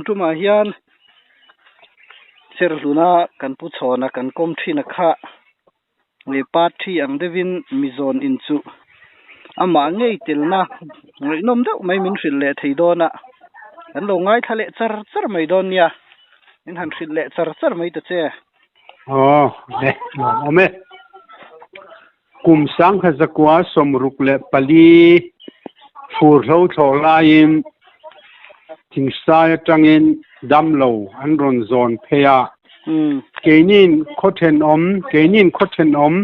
tumah hian Cherhluna kan pu chhawna kan kawm thin a kha nge party ang deuhin mizawn in chu amah ngei telna ngaihnawm deuh mai min hrilh leh thei dawn a kan lo ngaithla leh char char mai dawn nia min han hrilh leh char char mai ta che. Aw le lawmawm e. Kum 1964 fur hlo thlawh laiin Thingsai atangin damlo an rawn zawn phei a. Keinin khaw thenawm keinin khaw thenawm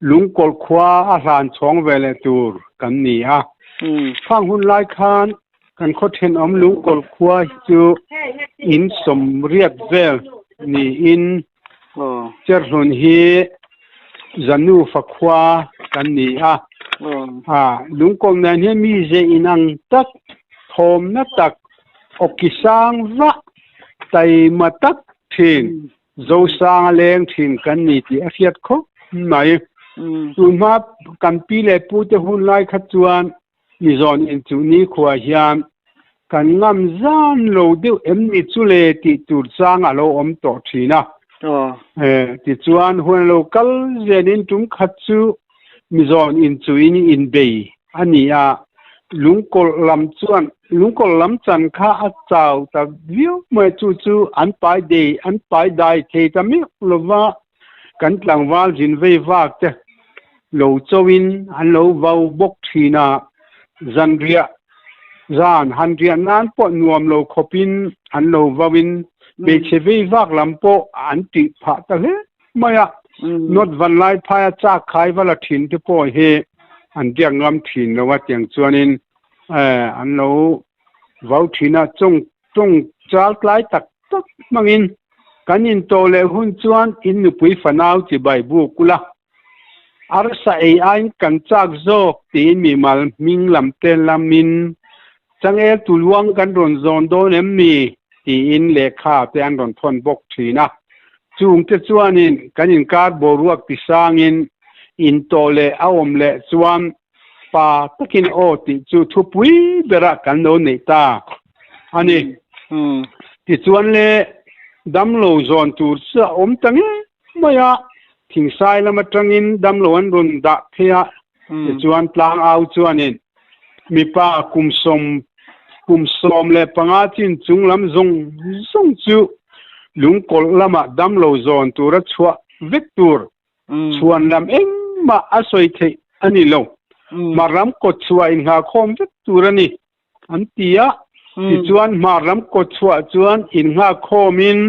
Lungkawlh khua a hlan chhawng ve leh tur kan ni a. Khang hun lai khan kan khaw thenawm Lungkawlh khua hi chu in sawmriat vel niin Cherhlun hi Zanu fakhua kan ni a. Lungkawlh nen hian mize inang tak, thawmna tak, awki sang vah, taima tak thin, Zosanga leng thin kan ni tih a hriat khawp mai. Tunhma kan pi leh pute hun lai kha chuan Mizawn in chu nikhua hian kan ngam zan lo deuh em ni chu le tih tur chang a lo awm tawh thin a. Tichuan huan lo kal zelin tum khat chu Mizawn in chu in inbei a ni a, lungkawlh lam chuan lungkawlh lam chan kha a chau ta viau mai chu chu an pai dei an pai dai thei ta miah lova kan tlangval zin vei vak te lo chauhin an lo vau bawk thin a, zanriah zan han riah nan pawh nuam lo khawpin an lo vauin hmeichhe vei vak lam pawh an tih phah ta hle mai a, North Vanlaiphaia chak khai va la thin te pawh hi an riak ngam thin lo a tiang chuanin an lo vau thin a, chung chung chal tlai tak tak hmangin kan intawh leh hun chuan in nupui fanau chibai buk ula Arsa ei aiin kan chak zawk tiin mimal hming lam te lamin changel tuluang kan rawn zawn dawn em mi tiin lehkha te an rawn thawn bawk thin a. Chungte chuanin kan inkar boruak tisangin intawh leh a awm leh chuan pa takin aw tih chu thupui berah kan lo neih ta a ni. Tichuan le damlo zawn tur chu a awm ta ngei mai a, thingsai lam atangin damlo an rawn dah phei a, tichuan tlangau chuanin mipa kum sawm kum 15 chin chung lam zawng zawng chu lungkawlh lamah damlo zawn tura chhuah vek tur chhuan lam engmah a sawi theih a ni lo. Hmar lam kawt chhuah innghahkhawm vek tur a ni. An ti a, tichuan hmar lam kawt chhuah chuan innghakkhawmin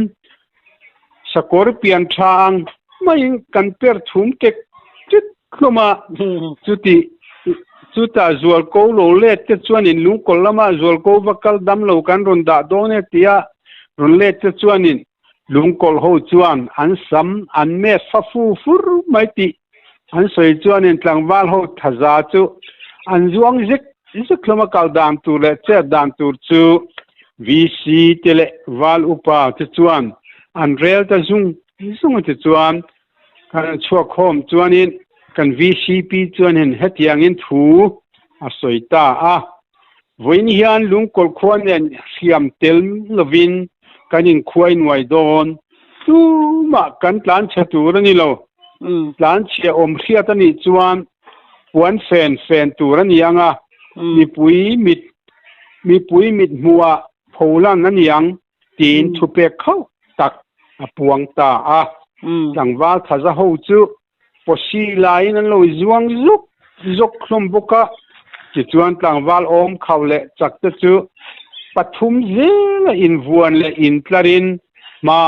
sakawr pian tha ang maiin kan per chhum tek tit hlawm a, chuti chutah zualko lo let te chuanin lungkawl lama zualko va kal dam lo kan rawn dah dawn e tia rawn let te chuanin lungkawl ho chuan an sam an met fa fu fur mai tih An sawi chuanin tlangval ho thaza chu an zuang zek zek hlawm a, kal dan tur leh chet dan tur chu VC te leh val upa te chuan an rel ta zung zung a tichuan kan an chhuak khawm chuanin kan VCP chuanin hetiangin thu a sawi ta a, vawiin hian lungkawlh khua nen hriam tel lovin kan inkhuai nuai dawn Tumah kan tlanchhe tur a ni lo. Tlanchhia awm hriat a nih chuan puan fen fen tur a ni ang a, mipui mit mipui mit hmuhah pholan a ni ang tiin thupek khauh tak a puang ta a. Tlangval thaza ho chu Pawsi laiin an lo zuang zuk zuk hlawm bawk a, tichuan tlangval awm khauh leh chak te chu pathum zela invuan leh intlarin hma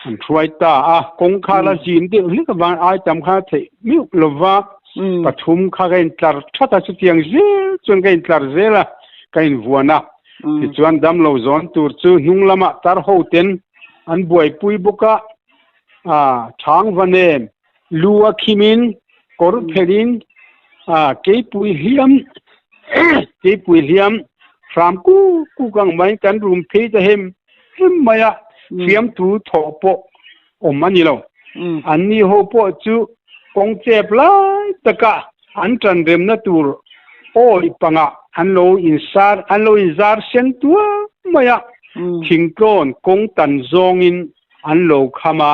an hruai ta a, kawngkhar a zin deuh hlek avang ai tam khan a theih miuh lo va, pathum kha ka intlar that a, chutiang zel chuan ka intlar zel a, ka invuan a, tichuan damlo zawn tur chu hnung lamah tar ho ten an buaipui bawk a. A chhang va nen lu a khimin kawr phelhin a keipui hliam keipui hliam hram kuk kuk ang mai kan rum phei ta hem hem mai a fiamthu thawh pawh awm a ni lo. An ni ho pawh chu kawng chep lai taka an tan remna tur awi pangah an lo insar an lo inzar sen tuam mai a. Thingtlawn kawng tan zawngin an lo kham a,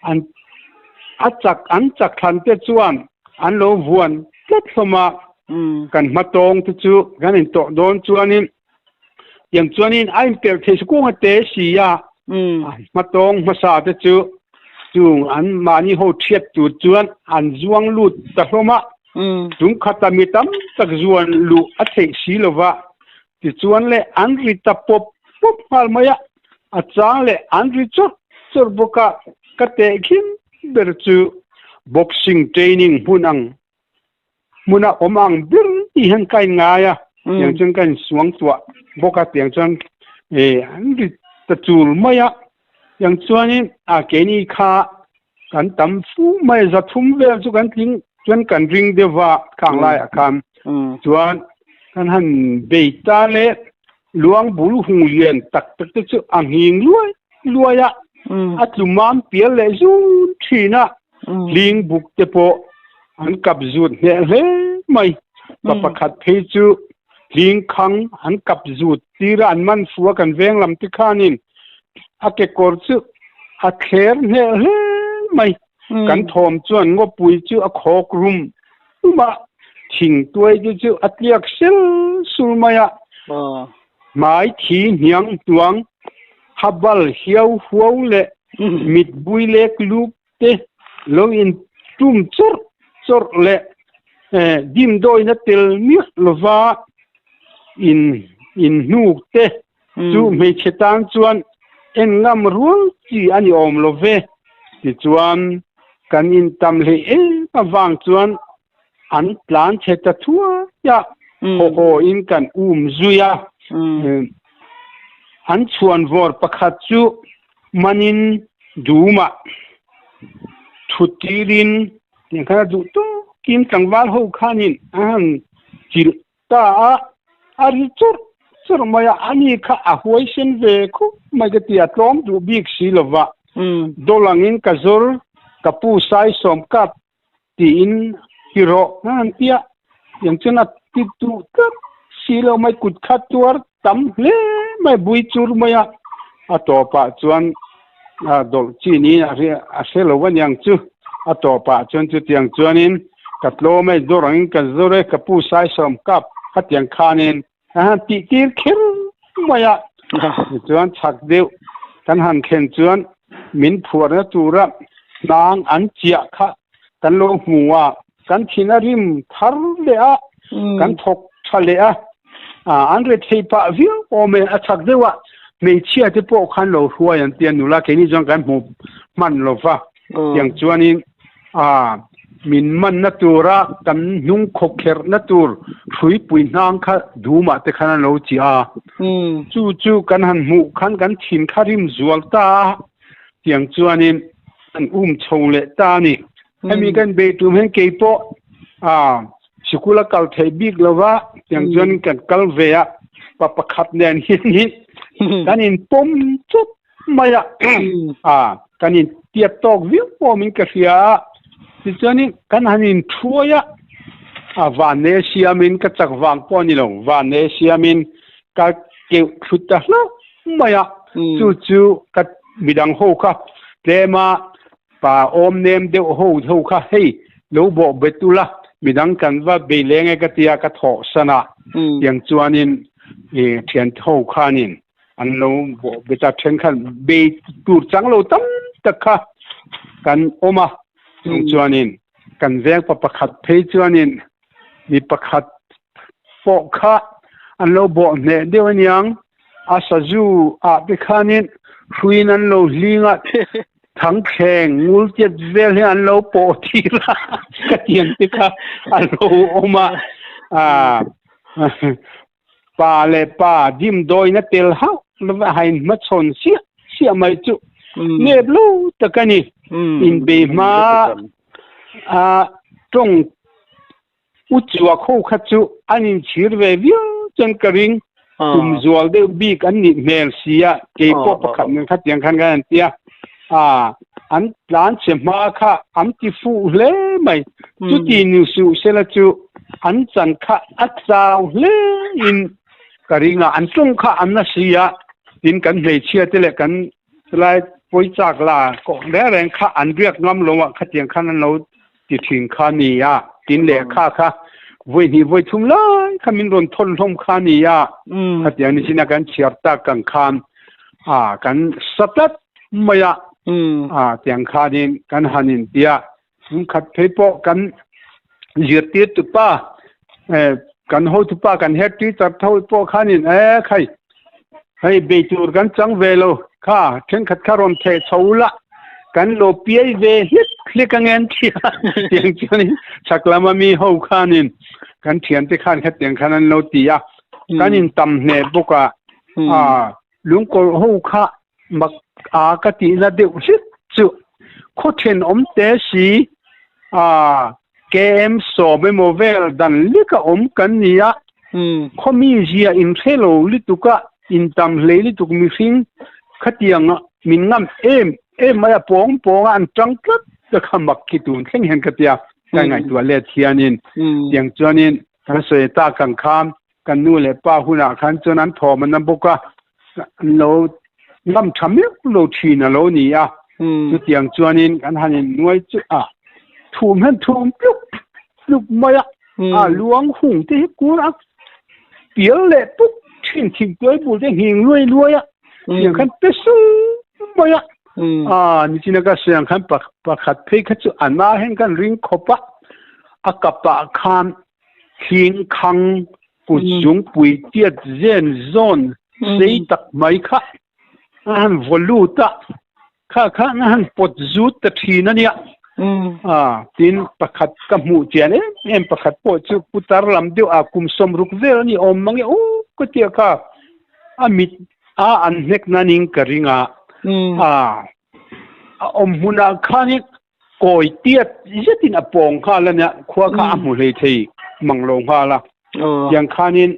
an a chak an chak thlan te chuan an lo vuan tlat hlawm a, kan hmatawng te chu kan intawh dawn chuanin tiang chuanin a inpelh thei si kung a te si a, hmatawng hmasa te chu chung an mahni ho thiat tur chuan an zuang lut ta hlawm a, tum khata mi tam tak zuan luh a theih si lova, Tichuan le an ri ta pawp pawp nghal mai a, a chang leh an ri chawrh chawrh bawk a, ka tehkhin ber chu boxing training hmun ang hmuna awm ang ber tih hian ka inngai a, tiang chuan ka insuang tuah bawk a, tiang chuan an ri ta chul mai a, tiang chuanin a keini kha kan tam fu mai 300 vel chu kan tling chuan kan ring deuh va khang laiah khan chuan kan han bei ta le luang bul hung lian tak tak te chu a nghing luai luai a a tlu mam pial leh zun thin a hling buk te pawh an kap zut hneh hle mai pa pakhat phei chu hling khang an kap zut tir a an man fu a kan veng lam te khanin a kekawr chu a thler hneh hle mai. Kan thawm chuan ngawpui chu a khawk rum rum a, thing tuai te chu a tliak sel sul mai a. Hmai thi hniang hnuang, habal hiau huau leh mit bui lek luk te lo in tum chawrh chawrh leh dimdawina tel miah lova in inhnuk te Chu hmeichhe tan chuan en ngam rual chi a ni awm lo ve. Tichuan, kan intam hlei em avang chuan an tlan chhe ta thuai a, haw haw in kan um zui a. An chhuanvawr pakhat chu manin dumah thutirin tiang khan a duh tawkin tlangval ho khanin a han chilh Ta a, a ri churh churh mai a, ani kha a huaisen ve khup mai ka ti a, tlawm duh bik si lo va, dawlh angin ka zawr, ka pu sai sawm kap tiin ti rawh a han ti a, tiang chuan a ti duh tlat si lo mai, kut kha tuar tam hle mai, bui chur mai a, a tawpah chuan dawlh chi niin a hre lo aniang chu, a tawpah chuan chutiang chuanin ka tlawm e, dawr angin ka zawr e, ka pu saisawm kap khatiang khanin a han tih tir kher mai a, tichuan chhak deuh kan han thlen chuan min phuarna tura hnang an chiah kha kan lo hmu a, kan thin a rim thar leh a, kan thawk tha leh a, an re thei pah viau awm e, a chhak deuh a hmeichhia te pawh khan lo hruai an tia nula keini chuan kan hmu hman lo va, tiang chuanin min manna tura kan hnung khawk kherhna tur hruipui hnang kha dumah te khan an lo chiah a, chu chu kan han hmuh khan kan thin kha rim zual ta a, tiang chuanin kan um chho leh ta a ni. Hemi kan bei tum hian kei pawh sikul a kal theih bik lo va, tiang chuan kan kal ve a, pa pakhat nen hian hi kan inpawm chawp mai a, kan intiat tawk viau awmin ka hria a, tichuanin kan han inthuai a, a vanne siamin ka chak vang pawh a ni lo, vanne siamin ka keuh thlu ta hlauh mai a, chu chu ka midang ho kha tlem a Pa awm nem deuh ho ho kha hei lo bawh bet ula midang kan va bei leng e ka tia ka thawh san a tiang chuanin i thian ho khanin an lo bawh bet a thenkhat bei tur chang lo tam tak kha kan awm a chung chuanin kan veng pa pakhat phei chuanin mi pakhat pawh kha an lo bawh hneh deuh aniang a sazu ah te khanin hruiin an lo hling a thangthleng ngul tiat vel hi an lo pawh tir a ka tiang te kha a lo awm a pa leh pa dimdawina tel hauh lova a hain hmachhawn siah siah mai chu nep lo tak a ni. Inbei hma a tawng u chuak ho kha chu an inchhir ve viau chuan ka ring. Kum zual deuh bik an nih hmel si a, kei pawh pakhat nen khatiang khan kan han ti a. An tlan chhe hma kha an ti fuh hle mai. Chuti ni suh sela chu an chan kha a chau hle in ka ring a, an tlung kha an na si a. Tin kan hmeichhia te leh kan chulai pawi chak la kawh reng reng kha an riak ngam lo a khatiang khan an lo ti thin kha ni a. Tin lehkha kha vawi hnih vawi thum lai kha min rawn thawn hlawm kha ni a. Khatiang ni chin a kan chhiar tak ang khan a kan sa tlat mai a. A tiang khanin kan han in tia. Khat phei pawh kan zirtirtu pa kan hotu pa kan head teacher tho pawh khanin e khai hei bei tur kan chang ve lo kha thenkhat kha rawn theh chho la kan lo piai ve hlik hlik angen thia tiang chuanin chhak lama mi ho khanin kan thiante khan khatiang khan an lo ti a kan in tam hneh bawk a a Lungkawr ho kha mak a ka tihna deuh hlit chu khaw thenawm te si a KM 10 emaw vel dan lek a awm kan ni a, khaw mi zia inhre lo lutuk a, intam hlei lutuk mihring khatiang min ngam em em mai a pawng pawng a an tang tlat te kha mak khi tun thleng hian ka tia ka ngaihtuah let hianin tiang chuanin kan sawi tak ang khan Kan nu leh pa hunah khan chuan an thawm an na bawk a, an lo ngam tha meuh lo thin a lo ni a. Chutiang chuanin kan han innuai chu a thum hian thum tluk tluk mai a, a luang hung te hi kur a pial leh pup thin thingtuai bul te nghing luai luai a, tiang khan pe sung mai a. A nichina ka sawi ang khan pakhat phei kha chu a na hian kan ring khawp a, a kapah khan Thing khang kut zungpui tiat zen zawn sei tak mai kha a han vaw lut a, kha kha a han pawt zut ta thin a nia. Tin, pakhat ka hmuh chian em em pakhat pawh chu putar lam deuh a kum 60 vel a ni awm mang e aw ka tia kha a mit a an hnek nanin ka ring a, a awm hmunah khanin Kawi tiat zetin a pawng nghal a nia, khua kha a hmu hlei thei mang lo nghal a. Tiang khanin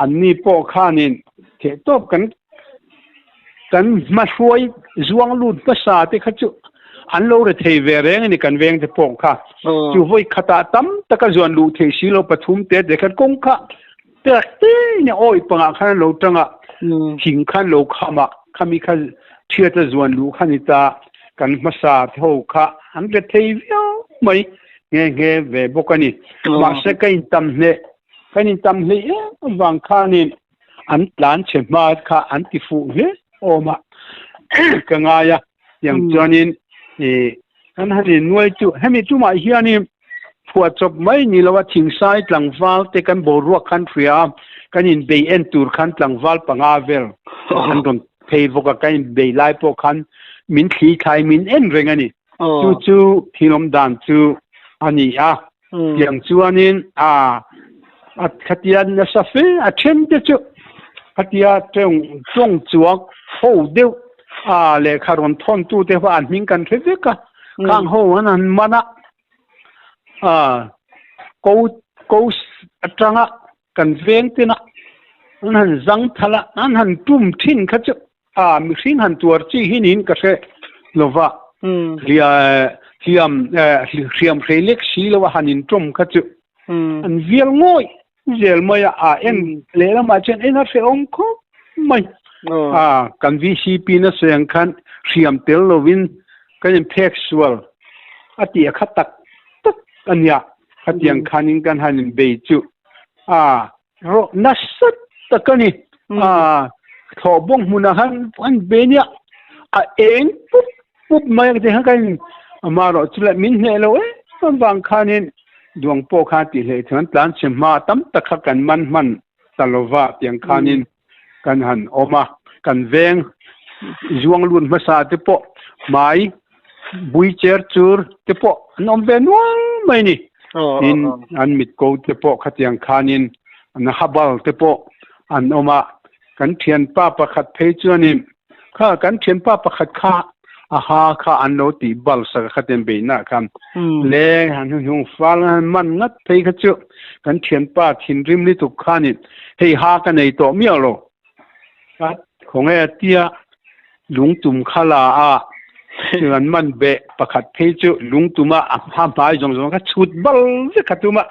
anni pawh khanin thehtawp kan kan hmahruai zuang lut hmasa te kha chu an lo re thei ve reng a ni kan veng te pawh kha. Chu vawi khatah tam taka zuan luh theih si lo pathum te te khan kawng kha Pek te in a awih pangah khan an lo tang a, thing khan lo kham a, khami kha thiat a zuan luh kha ni ta, kan hmasa te ho kha an re thei viau mai nghe nghe ve bawk a ni. Mahse ka intam hleh, kan intam hlei em avang khanin an tlan chhe hma kha an ti fuh hle awm a ka ngai a, tiang chuanin ih kan han innuai chu hemi tumah hianin Phuahchawp mai ni lo a thingsai tlangval te kan boruak khan hria a, kan inbei en tur khan tlangval panga vel an rawn phei bawk a, kan inbei lai pawh khan min thli thlai min en reng a ni. Chu chu thil awm dan chu a ni a, tiang chuanin a a khatia nasa fe a then te chu khatia tawng tawng chuak ho deuh a lehkha rawn thawn tu te pawh an hming kan hre vek a, khang ho an han man a. Ko ko atanga kan veng tena an han zang thal a, an han tum thin kha chu a mihring han tuar chi hi niin ka hre lova hliam hriam hrei lek si lo a han intum kha chu an vial ngawih zel mai a, a en lehlamah chuan en a hrehawm khawp mai. A kan VCP na sawi ang khan hriam tel lovin kan inphek sual a tih a kha tak tak a nia. Khatiang khanin kan han inbei chu a rawh nasa tak a ni. A thlawh bawng hmunah khan an bei nia a eng pup pup mai ang te khan kan in amaherawh chu leh min hneh lo em avang khanin duang pawh khan tih hlei chuan tlan chhe hma tam tak kha kan man hman ta lova tiang khanin kan han awm a, kan veng zuang lut hmasa te pawh hmai bui cher chur te pawh an awm ve nual mai a ni. Tin, an mit ko te pawh khatiang khanin an habal te pawh an awm a, kan thianpa pakhat phei chuanin Kha kan thianpa pakhat kha a ha kha an lo tih bal sak a khatin beihna khan le han hnuhnung fal han man ngat phei kha chu kan thianpa thinrim lutuk khanin hei ha ka nei tawh miah lo a khawnge a tia lungtum kha la a chuan man beh pakhat phei chu lungtuma a hma hmai zawng zawng kha chhut bal vek a tum a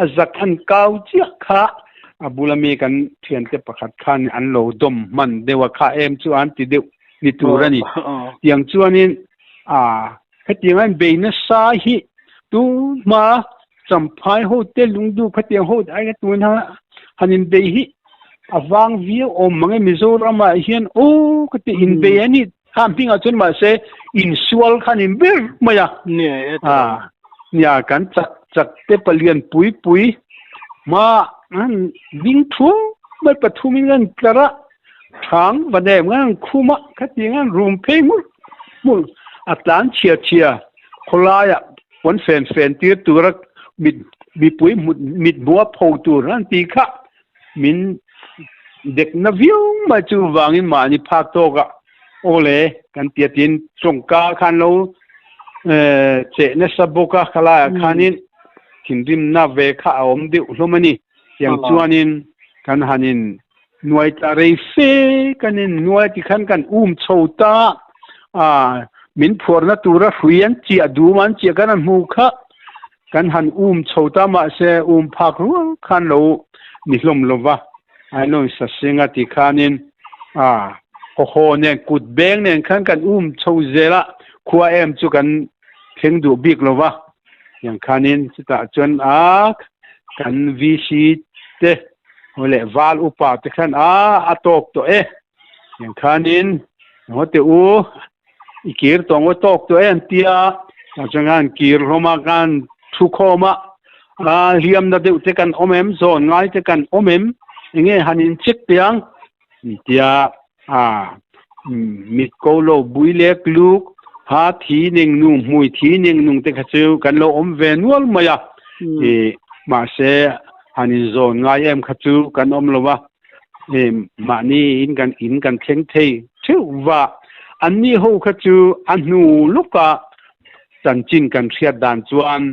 a zak an kau chiah kha. a bula mi kan thiante pakhat khan an lo dawm hman deuh a kha em chu an ti deuh ni tur a ni. Tiang chuanin a hetiang a inbei nasa hi tunhma Champhai ho te lungduh khatiang ho ai kha tuna han inbei hi a vang viau awm mang e Mizoram ah hian aw ka ti inbei a ni kha hmingah chuan mahse insual kha ni ber mai a a nia kan chak chak te palian pui pui hma an ding thuai mai pathum in an tlar a thang va nem ngan an khum a khatiang an rum phei hmur hmur a tlan chhia chhia khawlaiah pawn fen fen tir tura mit mipui mit hmuh a pho tur an tih kha min dekna viau mai chu vangin mahni phak tawkah aw le kan tia tiin tawngka khan lo cheh nasa bawk a khalaiah khanin thinrimna ve kha a awm deuh hlawm a ni. Tiang chuanin kan hanin nuai ta rei fe kan in nuai tikhan kan um chho ta a min phuarna tura hrui an chiah dum an chiah kan han hmu kha kan han um chho ta mahse um phak rual khan lo ni hlawm lova Ailawn Sasinga ti khanin a haw nen kut beng nen khan kan um chho zel a khua em chu kan thleng duh bik lova tiang khanin chutah chuan a kan VC te haw leh val upa te khan a a tawk tawh e tiang khanin haw teh u i kir tawng aw tawk tawh e an tia tah chuan khan kir hlawm a khan thu khawm a a hliamna deuh te kan awm em zawn ngai te kan awm em enge han in check teh ang an tia a mit ko lo bui lek luk ha thi ning nung hmui thi ning nung te kha chu kan lo awm ve nual mai a i mahse han in zawn ngai em kha chu kan awm lo va mahni in kan in kan thleng thei theuh va anni ho kha chu a hnu lawka chanchin kan hriat dan chuan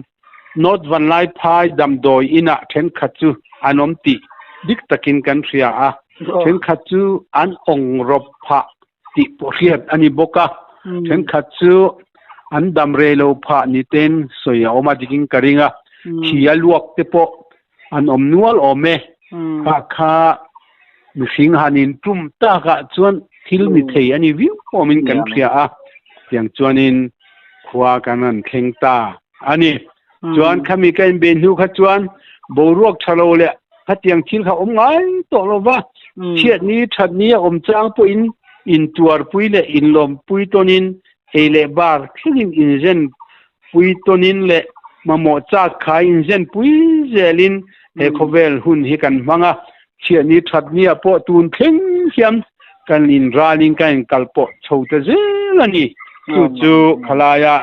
North Vanlaiphai damdawi inah thenkhat chu an awm tih dik takin kan hria a, thenkhat chu an awng rawp phah tih pawh hriat a ni bawk a, thenkhat chu an dam rei lo phah ni ten sawi a awm a dikin ka ring a, thi a luak te pawh an awm nual awm e. Kha kha mihring han in tum takah chuan thil ni thei a ni viau awmin kan hria a, tiang chuanin khua kan han thleng ta a ni. Chuan khami ka inbe hnu kha chuan boruak tha lo leh khatiang thil kha awm ngai tawh lo va, chhiatni thatni a awm chang pawhin intuarpui leh inlawmpui tawnin ei leh bar thlengin inzen pui tawnin leh mamawh chak kha inzen pui zelin he khawvel hun hi kan hmang a, chhiatni thatnia pawh tun thleng hian kan inralin kan inkal pawh chho ta zel a ni. Chu chu khalaia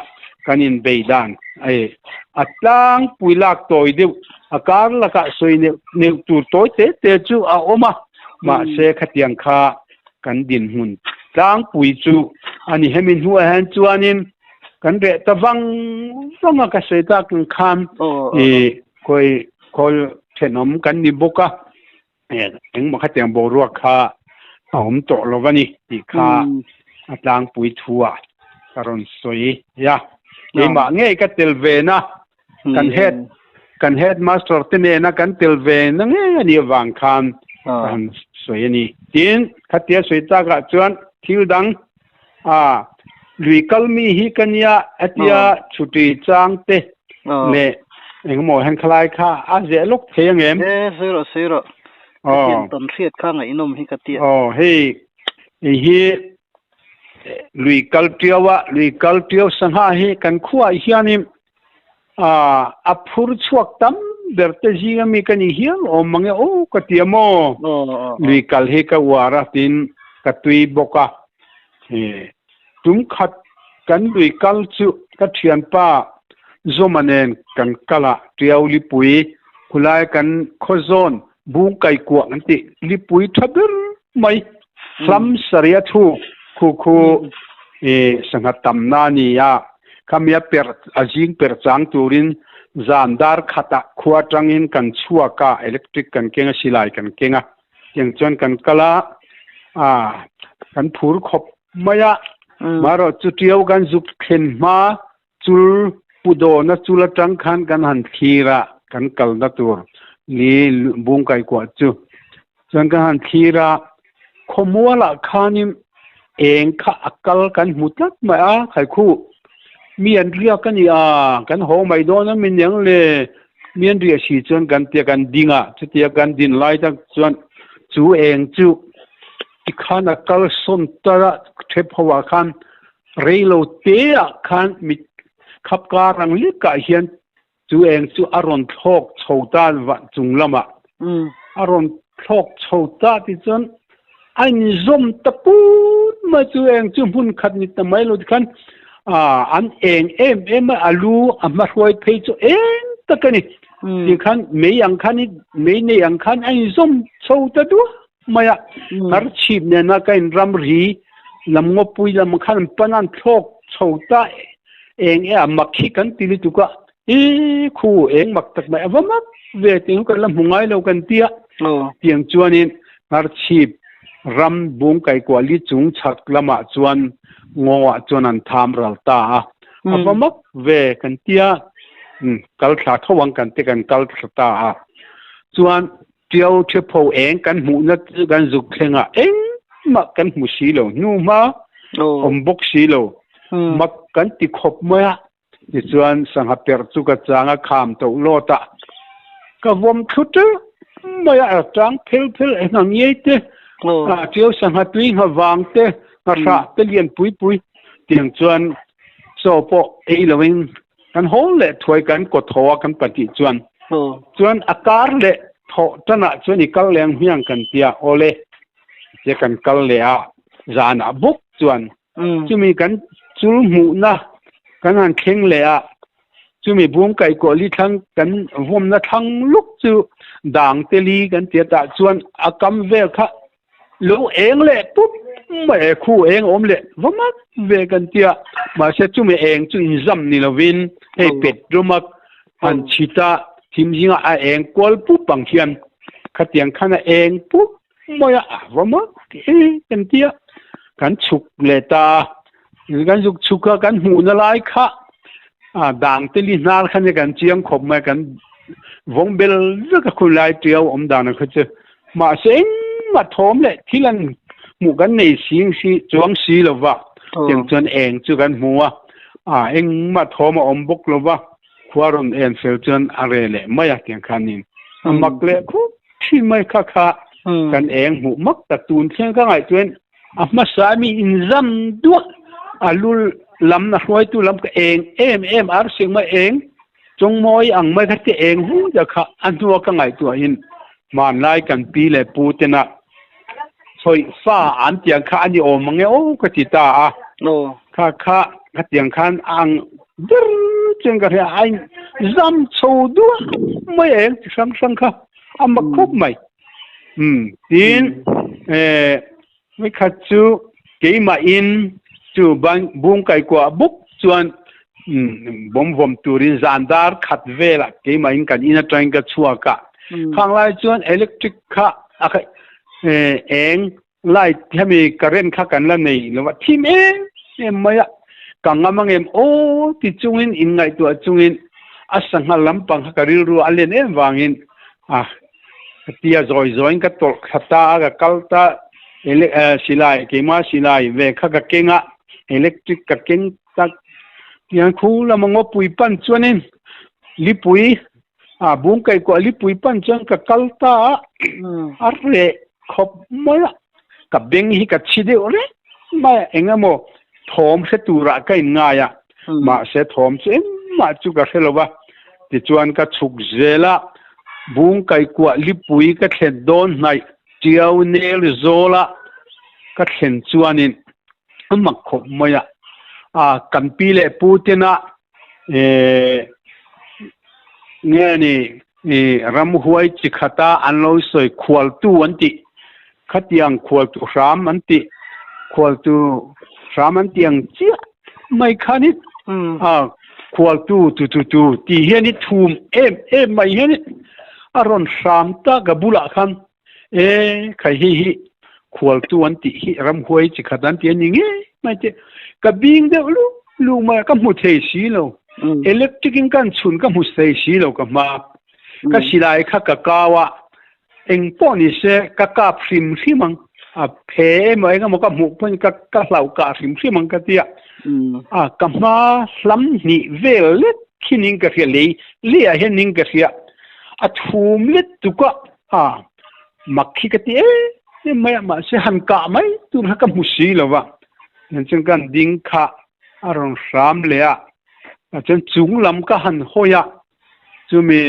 kan inbei dan a ni. A tlangpui lak tawi deuh, a kar lakah sawi neuh neuh tur tawi te te chu a awm a, mahse khatiang kha kan dinhmun tlangpui chu a ni. Hemi hnuah hian chuanin kan reh ta vang vang a ka sawi tak ang khan i khawi khawl thenawm kan ni bawk a engmaw khatiang boruak kha a awm tawh lo a ni tih kha a tlangpui thu ah ka rawn sawi a keimah ngei ka tel ve na kan head kan headmaster te nena kan tel ve na ngei a nih avang khan ka han sawi a ni tin khatia sawi takah chuan thil dang A, lui kal mi hi ka nia hetia chhuti chang te leh engemaw hen khalai kha a zeh lawk thei ang em? E, sawi rawh, sawi rawh. Ka tiang tawn hriat kha ngaihnawm hi ka tia. Aw, hei hei hi lui kal tiau a, lui kal tiau sangha hi kan khuaah hianin a phur chhuak tam ber te zinga mi ka ni hial awm mange aw ka ti a maw lui kal hi ka uar a tin ka tui bawk a tum khat kan lui kal chu ka thianpa Zawma nen kan kal a Tiau lipui khulai kan khawzawn bung kaikuah an tih lipui tha ber mai hlam sarih a thuk khu khu sangha tamna a ni a. Khamia perh a zing perh chang turin zan dar khatah khua atangin kan chhuak a, electric kan keng a, silai kan keng a, tiang chuan kan kal a, ah kan phur khawp mai a, marawh chu tiau kan zuk thlen hma chul pu dawna chul atang khan kan han thlir a, kan kalna tur. Li bung kai kuah chu. Chuan kan han thlir a, khawmualah khanin eng kha a kal kan hmu tlat mai a, khaikhu mi an riak a ni a, kan haw mai dawn a mi niang le, mi an riah si chuan kan tia kan ding a, chutia kan din lai tak chuan chu eng chu tikhan a kal sawn tar a, thep ho ah khan rei lo te ah khan mit khap kar ang lek ah hian Chu eng chu a rawn thlawk chho ta vah chung lamah a rawn thlawk chho ta ti chuan a inzawm ta put mai chu eng chu hmun khat ni ta mai lo tikhan an eng em em a a lu a hmahruai phei chu eng tak a ni tikhan mei ang khan mei nei ang khan a inzawm chho ta duah mai a har chhip nena ka in ramri lam ngawpui lam khan an pan a an thlawk chho ta eng e a mak hi kan ti lutuk a i khu eng mak tak mai a va mak ve tih kan la hmu ngai lo kan ti a tiang chuanin har chhip ram bung kaikuah li chung chhak lamah chuan ngawah chuan an tham ral ta a a va mak ve kan ti a kal thla tho ang kan ti kan kal thla ta a chuan Ṭiau ṭhepho eng kan hmuhna chu kan zuk thleng a, engmah kan hmu si lo, hnuhma awm bawk si lo, mak kan ti khawp mai a. Tichuan sangha perh chu ka chang a kham toh lawt a, ka vawm thlu ṭeuh mai a, a tang phel phel e ngha ngiai te, ṭiau sangha tui ngha vang te, ngha hrah te lian pui pui tiang chuan chaw pawh ei loin Kan haw leh thuai kan kaw tho a kan pahnih chuan. Chuan a kar leh thawh tanah chuan i kal leng hmiang kan tia awle tia kan kal leh a zanah bawk chuan chumi kan chul hmuhna kan han thleng leh a chumi bung kaihkuah li thlang kan vawmna thlang luk chu dang te li kan tia tah chuan a kam vel kha Lo eng leh pup mai e, khu eng awm leh va mak ve kan tia. Mahse chumi eng chu inzam ni lovin hei petrol a han chhit a, thim zingah a eng kual pup ang hian khatiang khan a eng pup mai a, a va mak e kan tia. Kan chhuk leh ta a, kan zuk chhuk a kan hmuhna lai kha a dang te li hnar kha nia kan chiang khawp mai kan vawng bel vek a khulai tiau awm dan ang kha chu Mahse engmah thawm leh thil an hmuh kan nei sing si chuang si lo va, tiang chuan eng chu kan hmu a, a engmah thawm a awm bawk lo va, khua rawn en fel chuan a re leh mai a tiang khanin a mak leh khup thin mai kha kha kan eng hmuh mak tak tun thleng ka ngaihtuahin a hmasa mi inzam duah a lu lam a hruaitu lam ka eng em em arsing mai eng Chawngmawi ang mai kha te eng hu ta kha a hnua ka ngaihtuahin hmanlai kan pi leh pu tena sawi fa an tiang kha a ni awm ang e aw ka ti ta a. Kha kha khatiang khan a ang ber chuan ka hria a zam chho duah mai eng chi hrang hrang kha a mak khawp mai. Umm tin eh Nikhat chu keimahin chu bung kaikuah bawk chuan bawm vawm turin zan dar khat velah keimahin kan in atangin ka chhuak a. Khang lai chuan electric kha a eng light hemi current kha kan la nei lo a, thim em em mai a. Ka ngam ang em aw ti chungin inngaihtuah chungin a sangha lampang kha ka rilru a len em vangin a Ka tia zawi zawiin ka tawlh thla ta a, ka kal ta silai keimah silai ve kha ka keng a, electric ka keng tak tiang khu lama ngawpui pan chuanin lipui a bung kaihkuah lipui pan chuan ka kal ta a, a reh khawp mai a, ka beng hi ka chhi deuh reng mai a, eng emaw thawm hre turah ka inngai a, mahse thawm chu engmah chu ka hre lo va, tichuan ka chhuk zel a, bung kaihkuah lipui ka thlen dawn hnaih Tiau nel zawla ka thlen chuanin a mak khawp mai a, a kan pi leh pu tena eh nge ni ramhuai chi khata an lo sawi khualtu an tih khatiang khualtu hram an tih khualtu hram an tih ang chiah mai khanin a khualtu tu tu tu tih hian i thum em em mai hian a rawn hram ta ka bulah khan e khai hei hi khualtu an tih hi ramhuai chi khat an tih a ni ngei mai te ka bing deuh luh luh mai a ka hmu thei si lo electric in kan chhun ka hmu thei si lo ka hma. Ka silai kha ka kau a, eng pawh ni se ka kap hrim hrim ang, a phe emaw eng emaw ka hmuh pawhin ka ka hlauh kah hrim hrim ang ka ti a. A ka hma hlam hnih vel lek khi ning ka hria, lei leiah hian ning ka hria, a thum let tuk a, a mak khi ka ti em em mai a, mahse han kah mai tur kha ka hmu si lo va, tichuan kan ding kha a rawn hram leh a, chuan chung lam ka han hawi a, chumi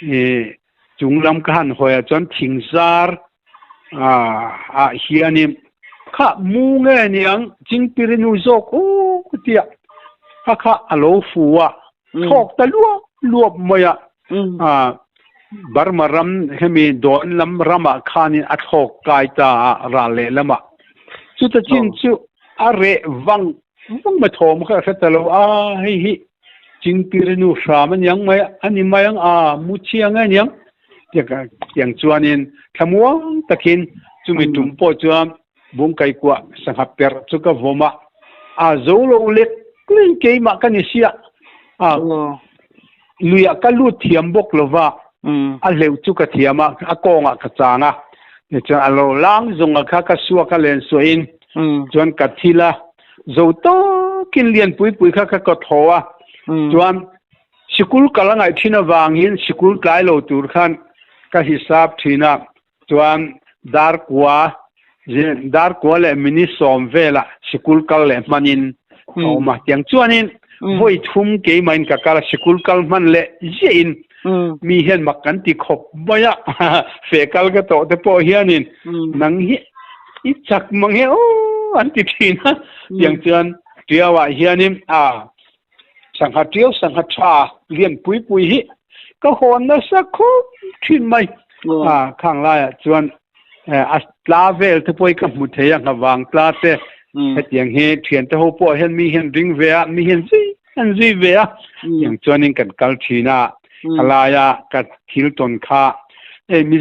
ih chung lam ka han hawi ah chuan thing zar ah hianin kha mu nge niang chingpirinu zawk aw ka ti a, kha kha a lo fu a, thlawk ta luap luap mai a, Burma ram hemi dawn lam ramah khanin a thlawk kai ta a ral lehlamah chuta chin chu a reh vang vang mai thawm kha a hre ta lo a, hei hi Chingpirinu hram a niang mai a ni mai ang a, mu chiang a niang tiang chuanin thlamuang takin chumi tum pawh chuan Bungkaikuah sangha perh chu ka vawm a, a zo lo lek lek keimah ka ni sia a, luiah ka lut thiam bawk lo va, a hleuh chu ka thiam a, a kawngah ka chang a, tichuan a lo lang zawng a kha ka suak a len suahin chuan ka thil a, zo tawkin lian pui pui kha ka kaw thaw a, chuan sikul kal a ngaih thin avangin sikul tlai lo tur khan ka hisap thin a, chuan darkua darkua leh minute sawm velah sikul kal leh hmanin a awm a, tiang chuanin vawi thum keimahin ka kal a, sikul kal hman leh ziahin mi hian mak kan ti khawp mai a, feh kal ka tawh te pawh hianin nang hi i chak mang e aw an ti thin a, tiang chuan Tiauah hianin a sangha tiau sangha tha lian pui pui hi ka hawn nasa khawp thin mai a khang laiah chuan a tla vel te pawh hi ka hmu thei a nghavang tla te hetiang hi thian te ho pawh hian mi hian ring ve a mi hian zui an zui ve a tiang chuanin kan kal thin a ka laia ka thil tawn kha hei mi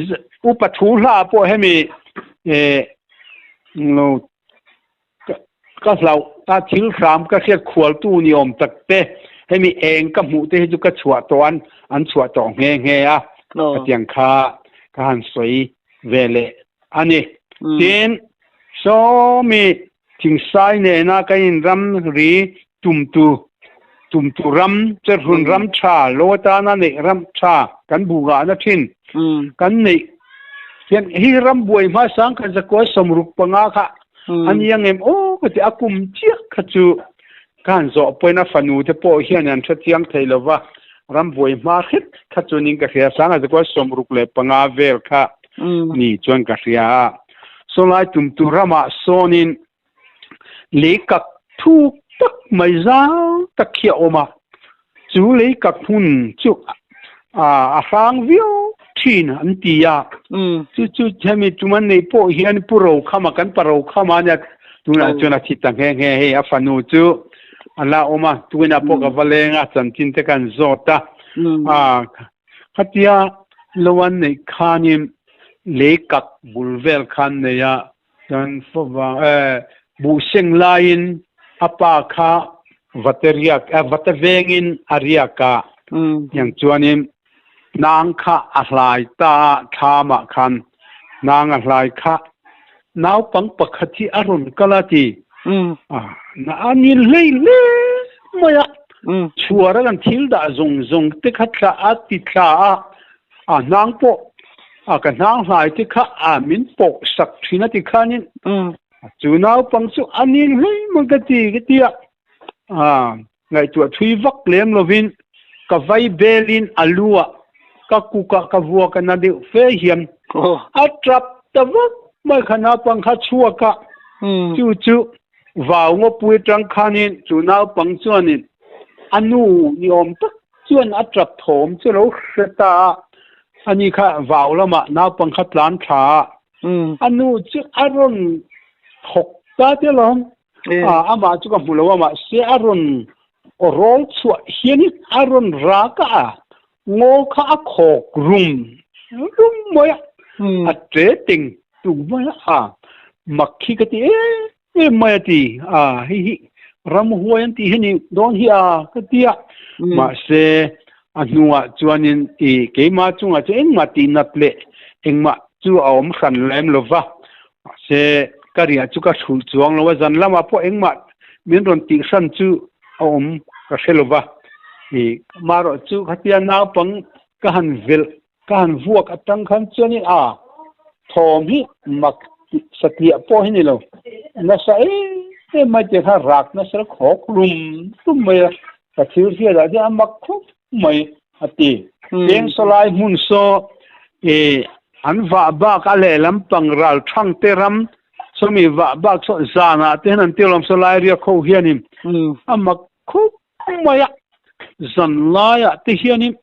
upa thu hla pawh hemi lo Ka hlauh a, thil hram ka hriat khualtu ni awm tak te, hemi eng ka hmuh te hi chu ka chhuah tawh an, an chhuah tawh nghe nghe a, khatiang kha ka han sawi ve leh a ni. Tin, sawmi thingsai nena kan inram ri tumtu, tumtu ram, cherhlun ram tha, lo atana neih ram tha kan bu ngahna thin kan neih hian hi ram buai hmasang kan zakua 65 kha a ni ang em aw ka ti a kum chiah kha chu ka han zawh pawhin a fanu te pawh hian an hre chiang thei lo va ram buai hma hret kha chuanin ka hria sanga zakua 65 vel kha ni chuan ka hria a sawlai tumtu ramah sawnin Lei kak thuk tak mai zau tak khi a awm a, chu lei kak hmun chu a hrang viau thin an ti a, chu chu hemi tum an neih pawh hian Pu Rokhama kan pa Rokhama ania tunah chuan a thi ta nghe nghe hei a fanu chu a la awm a, tuinah pawh ka va leng a chanchin te kan zawt a, khatia lo an neih khanin lei kak bul vel khan nei a. Chuan favang eh buh seng laiin a pa kha vate riak eh vate vengin a riak a tiang chuanin nang kha a hlai ta a thlamah khan nang a hlai kha naupang pakhat hi a rawn kal a ti a ni hlei hle mai a chhuar a kan thil dah zawng zawng te kha thla a ti thla a A hnang pawh a ka hnang hlai te kha a min pawh sak thin a ti khanin chu naupang chu a ning hlei mai ka ti ka ti a, a ngaihtuah thui vak lem lovin ka vai belin a lu ah ka kuk ah ka vuak a na deuh fe hian a tap ta vak mai kha naupang kha chhuak a, chu chu vau ngawpui atang khanin chu naupang chuanin a nu ni awm tak Chuan a tap thawm chu lo hre ta a, ani kha vau lamah naupang kha tlan tha a, a nu chu a rawn thawk ta te alawm, amah chu ka hmu lo a mahse a rawn aw rawl chhuah hianin a rawn rak a, ngaw kha a khawk rum rum mai a, a ṭe teng tung mai a, mak hi ka ti em em mai a ti a hei hi ramhuai an tih hi ni dawn hi a ka ti a mahse. A hnuah chuanin i keimah chungah chuan engmah tihnat leh engmah chu a awm hran lem lo va, mahse ka riah chu ka hrulh chuang lo a, zan lamah pawh engmah min rawn tih hran chu a awm ka hre lo va. I marawh chu khatia naupang ka han velh ka han vuak atang khan chuanin a thawm hi mak tih satliah pawh hi ni lo, nasa em em mai tih khan rak nasa la khawk rum rum mai a, ka thil hriat ah hian a mak khawp mai a ti. Cheng sawlai hmun saw ih an vah bak a lehlam pang ral thang te ram sawmi vah bak saw zan ah te hian an tir lawm sawlai riak ho hianin a mak khawp mai a, zan lai ah te hianin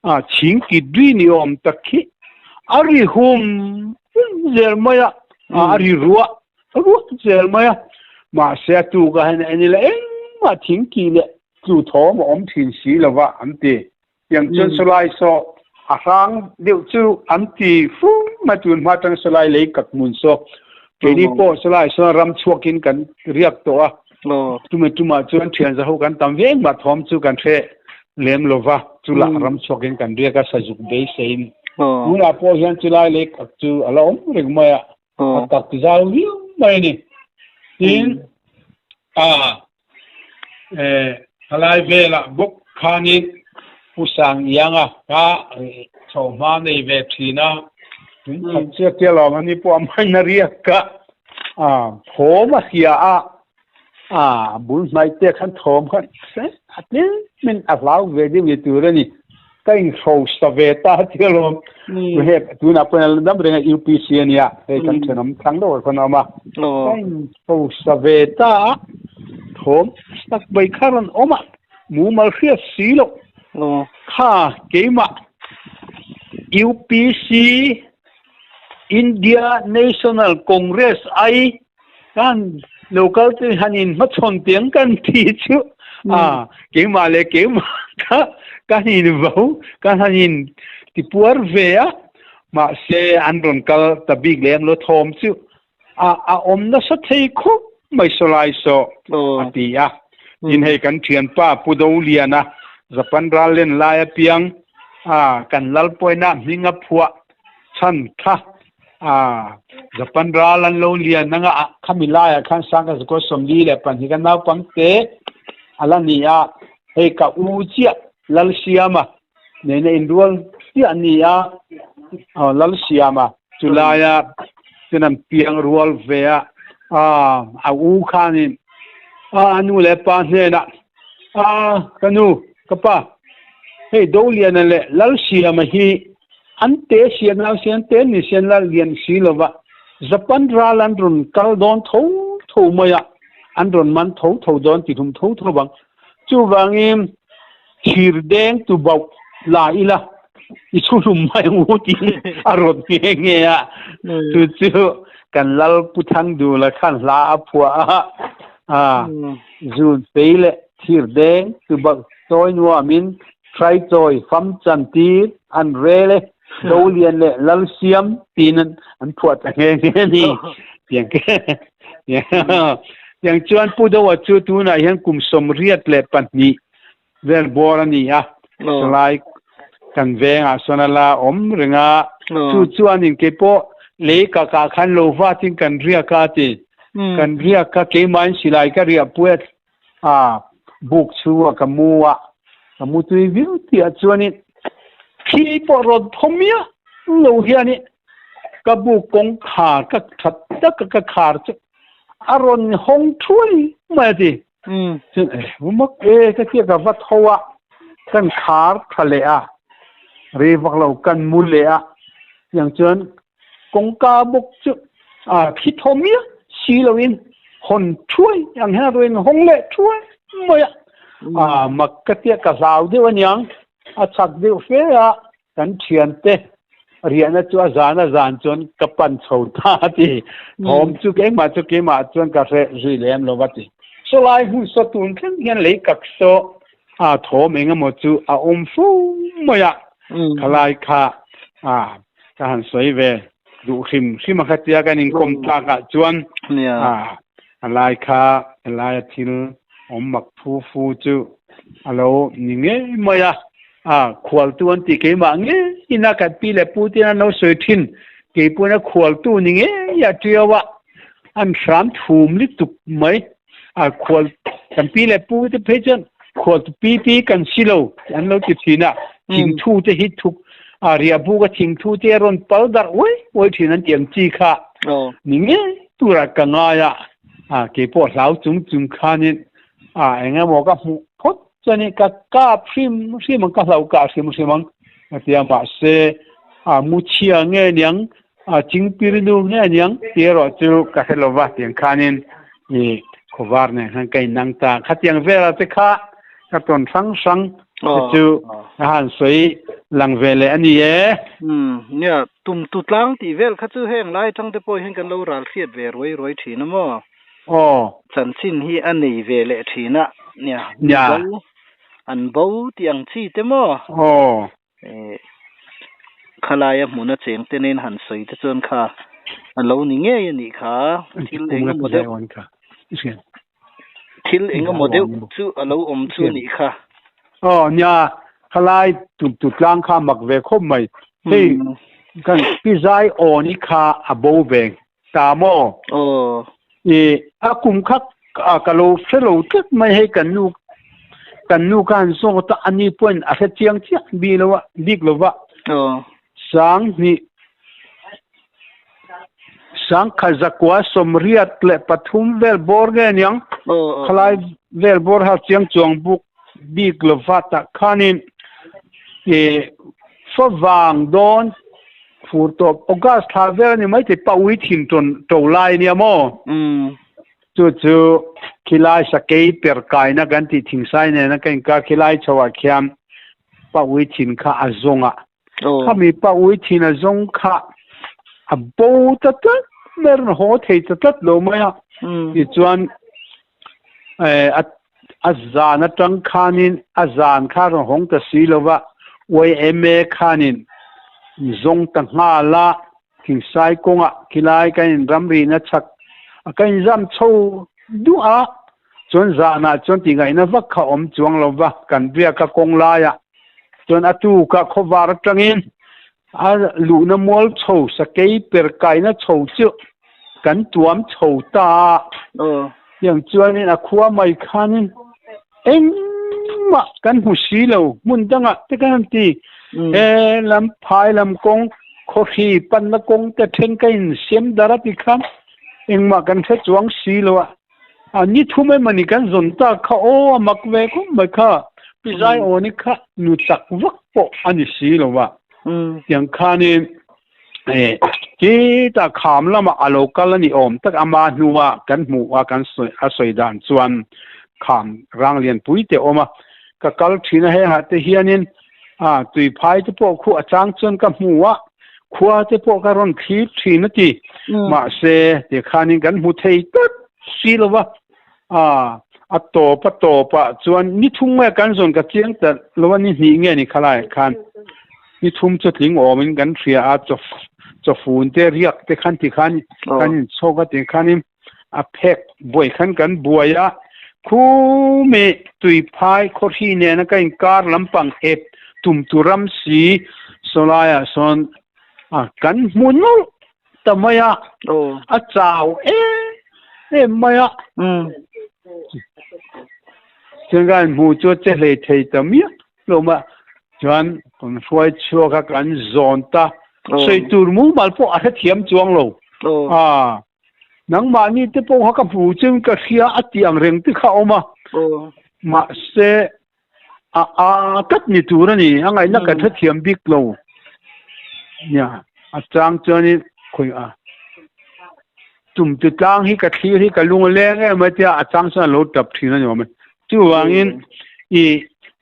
A chhing kit ri ni awm tak khi a ri hum hum zel mai a, a ri ruah ruah zel mai a. Mahse a tuk a hian en ila engmah thing kih leh tlu thawm a awm thin si lo va an ti. Tiang chuan sawlai saw a hrang deuh chu an ti fu mai tun hma atang sawlai lei kak hmun saw keini pawh sawlai sawn ram chhuakin kan riak tawh a. Chumi tumah chuan thian zaho kan tam veng mah thawm chu kan hre lem lo va, chulah ram chhuakin kan riak a, sazuk beiseiin. Tunah pawh hian chulai lei kak chu a la awm reng mai a, a kak zau viau mai a ni. Tin, a thalai velah bawk khanin Pu Sangianga kha chhohma nei ve thin a, tun khat chiah chiah lo ang ani pawh a main a riak a. Thawm a hria a, a bul hnaih te khan thawm khan a tlemin a hlau ve deuh ni tur a ni. Ka inhrosa ve ta ti alawm. Hei tunah pawh hian dam reng a UPC a nia, hei kan thenawm thlang deuh ah khawn a awm a. Ka inhrosa ve ta a, thawm tak mai kha rawn awm a, mumal hriat si loh kha keimah UPC India National Congress ai kan local te han in hmachhawn tiang kan ti chu a keimah leh keimah kha kan in vo kan han in tipuar ve a mahse an rawn kal ta bik lem lo thawm chu a a awm nasa thei khawp mai sawlai saw a ti a tin hei kan thianpa Pu Doliana Japan ral len lai apiang a kan lalpawina hming a phuah chhan kha a Japan ral an lo lian anga khami laiah khan Sangha Zakua 42 ka naupang te a la ni a hei ka u chiah Lalsiama nena inrual chiah a ni a Lalsiama chu laia chuan an piang rual ve a a u khanin a nu leh pa hnenah a ka nu ka pa hei Doliana leh Lalsiama hi An te sian nau sian te ni sian la lian si lova Japan ral an rawn kal dawn tho tho mai a, an rawn man tho tho dawn ti hlum tho tho vang. Chuvangin thir deng tu bauh la ila i chhu hlum mai ang u tiin a rawn nghe nghe a. Chu chu kan Lal Pu Thangdula khan hla a phuah a, a zun fei leh thir deng tu bauh chawi nuamin Hraichawi, fam chantir, an rel e, Dolian leh Lalsiam tiin an phuah ta nghe nghe a ni. Tiang chuan Pu Doa chu tunah hian kum 82 vel bawr a ni a, chulai kan vengah sawn a la awm reng a, chu chuanin keipawh lei ka kah khan lo vatin kan riak a ti. Kan riak kha keimahin silai ka riah pui a A buk chhungah ka mu a, ka mu tui viau tihah chuanin thli pawh rawn thaw miah lo hianin ka buk kawngkhar ka that taka ka khar chu a rawn hawng thuai mai a ti. Chuan eh mak e ka tia ka va tho a, kan khar tha leh a, rei vak lo kan mu leh a, tiang chuan Kawngka bawk chu a thi thaw miah si loin hawn thuai ang hian a rawn hawng leh thuai mai a. A mak ka tia ka hlau deuh aniang, a chak deuh fe a, kan thiante riahna chu a zan a zan chuan ka pan chho ta a ti. Thawm chu keimah chu keimah chuan ka hreh zui lem lo a ti. Sawlai hmun saw tun thleng hian lei kak saw a thawm eng emaw chu a awm fo mai a, khalai kha a ka han sawi ve duh hrim hrim a khatia kan inkawm tlak ah chuan a a lai kha helai a thil awm mak phu fu chu a lo ni ngei mai a. A khualtu an ti keimah ngeiin a kan pi le pu te an lo sawi thin. Kei pawhin a khualtu ni ngei a tiau a, an hram thum lutuk mai. A khual kan pi le pu te phei chuan khualtu pi pi kan si lo an lo ti thin a. Thingthu te hi thuk a riahbuk a thingthu te a rawn pal darh uai uai thin an ti ang chi kha ni ngei turah ka ngai a. A kei pawh hlau chung chung khanin a eng emaw ka hmuh phawt chuan ka kap hrim hrim ang ka hlau kah hrim hrim ang a ti a mahse a mu chhia nge niang a chingpir nu nge niang tih erawh chu ka hre lova tiang khanin i khawvar nen khan ka inang ta khatiang vela te kha ka tawn hrang hrang te chu ka han sawi lang ve leh a ni e. Umm nia tum tu tlang tih vel kha chu heng lai atang te pawh hian kan lo ral hriat ve ruai ruai thin a maw? Aw. Chanchin hi a nei ve leh thin a, nia, an bo, an bo tih ang chi te maw? Aw. Eh, khalaia hmuna cheng te nen han sawi te chuan kha a lo ni ngei a nih kha, thil eng emaw deuh, thil eng emaw deuh chu a lo awm chu a nih kha. Aw, nia, khalai tu tlang kha mak ve khawp mai. Hei, kan pi zai aw ni kha a bo ve Ta maw? Aw. I a kum kha ka lo hre lo tlat mai hei kan nu kan nu khan zawt a ani pawhin a hre chiang chiah bi lo a bik lo va. Aw. Sang hnih sang kha zakua sawmriat leh pathum vel bawr nge aniang? Aw aw. Khalai vel bawr ha chiang chuang buk bik lo va tah khanin i favang dawn Fur tawp August thla vel a ni mai thei paui thin tawn to lai a nia maw? Chu chu khilai sakei per kaina kan tih thingsai nena ka inkar khilai chho ah khian paui thin kha a zawng a. Khami paui thin a zawng kha a bo ta tlat mai a rawn haw thei ta tlat lo mai a. Tichuan a zan atang khanin a zan kha rawn hawng ta si lo va, YMA khanin zawng ta nghal a, Thingsai kawngah khilai kan in ramrina chhak a kan inzam chho duah a, chuan zanah chuan tihngaihna vak kha awm chuang lo va, kan biak a kawng laiah chuan a tuka khawvar atangin a luhna mual chho sakei per kaina chho chu kan tuam chho ta a. Tiang chuanin a khua mai khanin engmah kan hmu si lo, hmun dangah te kan han ti. He lam phai lam kawng, khawhri panna kawng te then ka insiam dar a ti khan engmah kan hre chuang si lo a. A ni thum emawni kan zawn tak kha aw a mak ve khawp mai kha pi zai awni kha nu chak vak pawh a ni si lo va. Tiang khanin khitah kham lamah a lo kal a ni awm tak ama hnua kan hmuh a kan sawi a sawi dan chuan kham rang lian pui te awm a. Ka kal thin a hengah te hianin A, tuiphai te pawh khu a chang chuan ka hmu a, khua te pawh ka rawn thlir thin a ti. Mahse, tikhanin kan hmu thei tlat si lo va. A, a tawp a tawpah chuan ni thum nge kan zawn ka chiang ta lo a, ni hnih nge ni khalaiah khan ni thum chu tling awmin kan hria a, chaw chawfun te riak te khan tikhan kan inchhawk a tikhanin a phek buai khan kan buai a, khumi tuiphai khawhri nena ka inkar lampang ep tum tur ram si sawlaiah sawn a kan hmu nawlh ta mai a, a chau em em mai a. Chuan ka inhmu chu a che hlei thei ta miah lo mai a, chuan kan hruai chhuak a kan zawn ta, sawi tur mumal pawh a hrethiam chuang lo. A Nangmahni te pawh kha ka hmu chu ka hria a tih ang reng te kha a awm a, mahse a a tlat ni tur a ni, a ngaihna kan hrethiam bik lo. Nia, a chang chuanin khawi a tum tu tlang hi ka thlir hi ka lung a leng em a tia a chang chuan a lo tap thin a ni awm e. Chuvangin i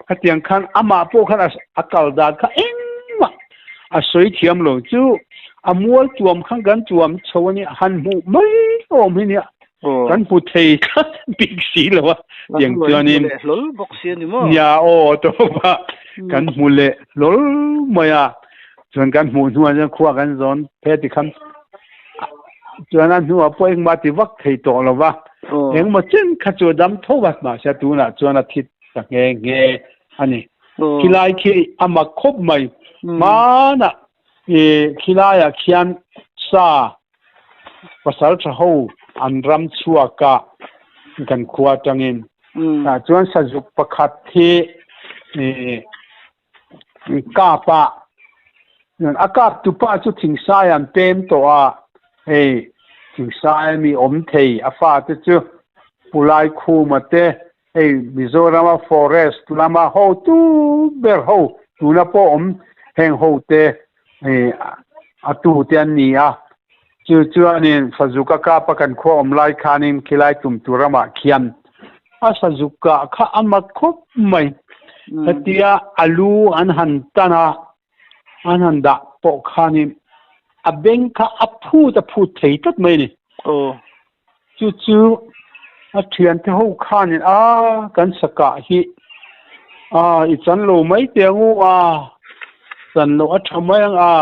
khatiang khan amah pawh khan a kal dan kha engmah a sawi thiam lo chu a mual tuam khan kan tuam chho a nia han hmuh mai awm hi nia kan hmu thei tlat bik si lo a tiang chuanin nia aw tawpa kan hmu leh hlawl mai a chuan kan hmuh hnuah chuan khua kan zawn phe ti khan chuan a hnuah pawh engmah ti vak thei tawh lo va engmaw chen kha chu a dam tho va mahse tunah chuan a thi ta nghe nghe a ni. Khilai khi a mak khawp mai. Hmanah khilaiah khian sa pasal tha ho an ram chhuak a kan khua atangin. Tah chuan sazuk pakhat hi kap a, a kap tupa chu thingsai an pem tawh a, hei thingsai ami awm thei a fate chu Pulai Khuma te hei Mizoram a forest lama hotu ber ho tuna pawh awm heng ho te a tu te an ni a, chu chuanin Sazuk a kap a kan khua awm lai khanin khilai tum tur ramah khian a Sazuk kah kha a mak khawp mai. Hetia a lu an han tan a, an han dah pawh khanin a beng kha a phut a phut thei tlat mai a ni. Chu chu a thiante ho khanin a kan sakah hi a i chan lo mai teh ang u a, chan loh a tha mai ang a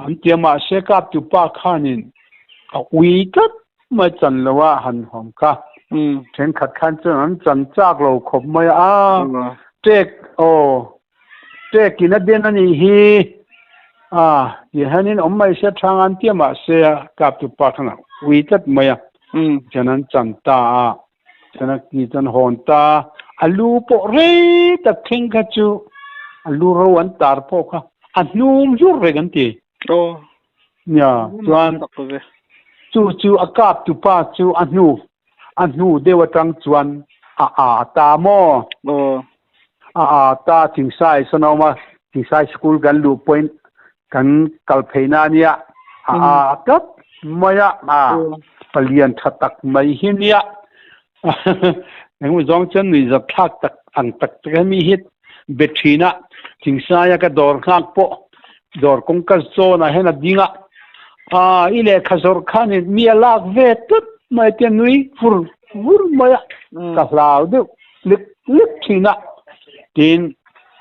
an ti a mahse kap tu pa khanin a ui tlat mai chan lo a han hawm kha. Thenkhat khan chuan an chan chak lo khawp mai a tek aw Tek in a den a nih hi a tih hianin awm mai se thang an tia mahse a kap tu pa khan a ui tlat mai a chuan an chan ta a chuan a ki chuan hawn ta a lu pawh rei tak thleng kha chu a lu ro an tar pawh kha a hnum hlur reng an ti nia chuan chu chu a kap tu pa chu a hnu A hnu deuh atang chuan a a ta maw? Aw. A a ta Thingsai sawn a awm a, Thingsai school kan luh pawhin kan kal phei na a nia, a a tlat mai a, a palian tha tak mai hi nia. Engemaw zawng chuan nuihzat thlak tak ang tak tak hi mi hi be thin a, Thingsaia ka dawr nghak pawh dawr kawngka zawnah hian a ding a, Aa, i lehkha zawrh khan in mi a lak ve tlat mai tia nui vur vur mai a, ka hlau deuh lek lek thin a. Tin,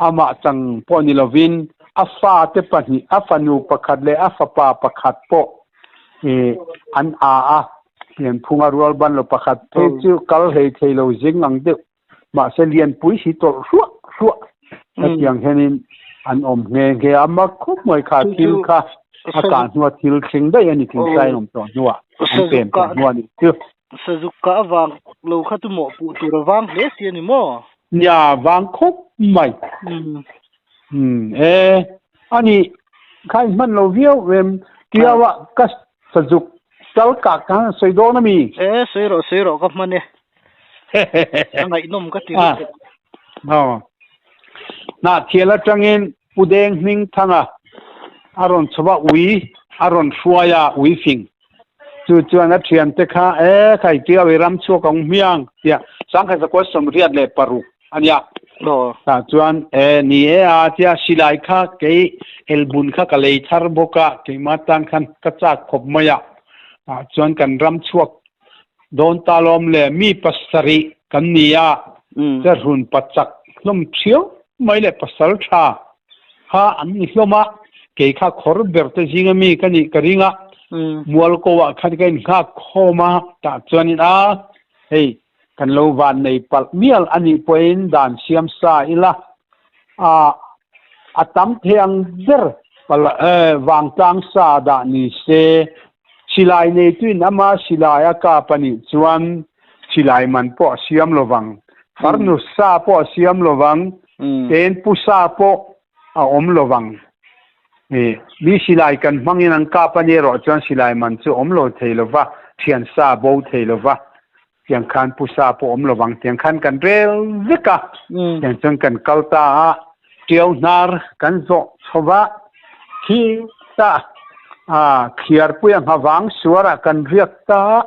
amah chang pawh ni lovin a fate pahnih, a fanu pakhat leh a fapa pakhat pawh i an aa a, pianphunga rual ban lo pakhat phei chu kal hlei thei lo zing ang deuh Mahse lianpui hi tawlh hruah hruah hetiang hianin an awm nghe nghe a, mak khawp mai kha thil kha a kah hnua thil thleng daih a ni thil sai awm tawh hnuah an pem tawh hnua a nih chu. Sazuk kah avang lo kha chu mawhpuh tur a vang hle si a ni maw? Nia, vang khawp mai. Umm e, a nih kha in hman lo viau em? Tiaua ka sazuk tal kah kha sawi dawn a mi? E, sawi rawh, sawi rawh ka hman e. A ngaihnawm ka ti lutuk. Aw. Hnahthial atangin Pu Deng hming thanga a rawn chho a, ui a rawn hruai a, ui fing. Chu chuan a thiante kha, E, khai Tiau i ram chhuak ang hmiang, tia Sangkhat zakua 86 a nia. Tah chuan, E, ni e a, tia silai kha kei elbun kha ka lei thar bawk a, keimah tan khan ka chak khawp mai a. Tah chuan kan ram chhuak Dawn ta lawm le, mi pasarih kan ni a, Cherhun pachak hlawm thiau mai leh pasal tha kha an ni hlawm a, kei kha khawr ber te zinga mi ka nih ka ring a, Mualko ah khan ka innghak khawm a, tah chuanin a, hei kan lo van nei palh mial a nih pawhin dan siam sa ila, a a tam thei ang ber vangtlang sa dah ni se Silai neituin ama silai a kap a nih chuan silai man pawh a siam lo vang, farnu sa pawh a siam lo vang, ten pu sa pawh a awm lo vang. Mi silai kan hmangin an kap a nih erawh chuan silai man chu awm lo thei lo va, thian sa bo thei lo va, tiang khan pu sa pawh awm lo vang, tiang khan kan rel vek a, tiang chuan kan kal ta a, ṭiau hnar kan zawh chho va, khi ta a thliarpui a nghavang suarah kan riak ta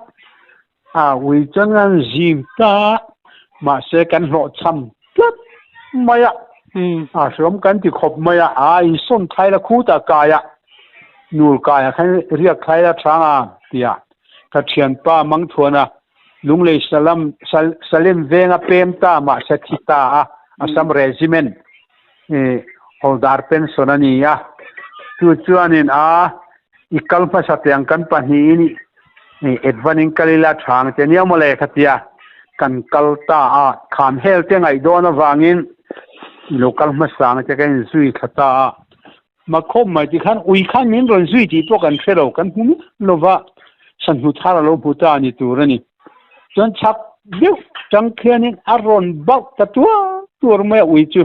a, ui chuan kan zim ta a, mahse kan hlawhchham tlat mai a, a hreawm kan ti khawp mai a, a insawn thlai la khutah kaiah nul kaiah khan riak thlai la ṭhang a tia. Ka thianpa Mangthuana Lunglei Salam Salim venga pem ta mahse thi ta a, Assam Regiment Hawldar pension a ni a. Chu chuanin a i kal hmasa teh ang kan pahnihin i advan in kal ila thang te nia mawle kha tia kan kal ta a, kham hel te ngaih dawn avangin. I lo kal hmasa ang che ka inzui thla ta a. Makhawm mai tikhan ui khan min rawn zui tih pawh kan hre lo, kan hmu miah lo va, sanhnu thar a lo hmu ta a ni tur a ni. Chuan chhak deuh tang khianin a rawn bauh ta tuar tuar mai a ui chu.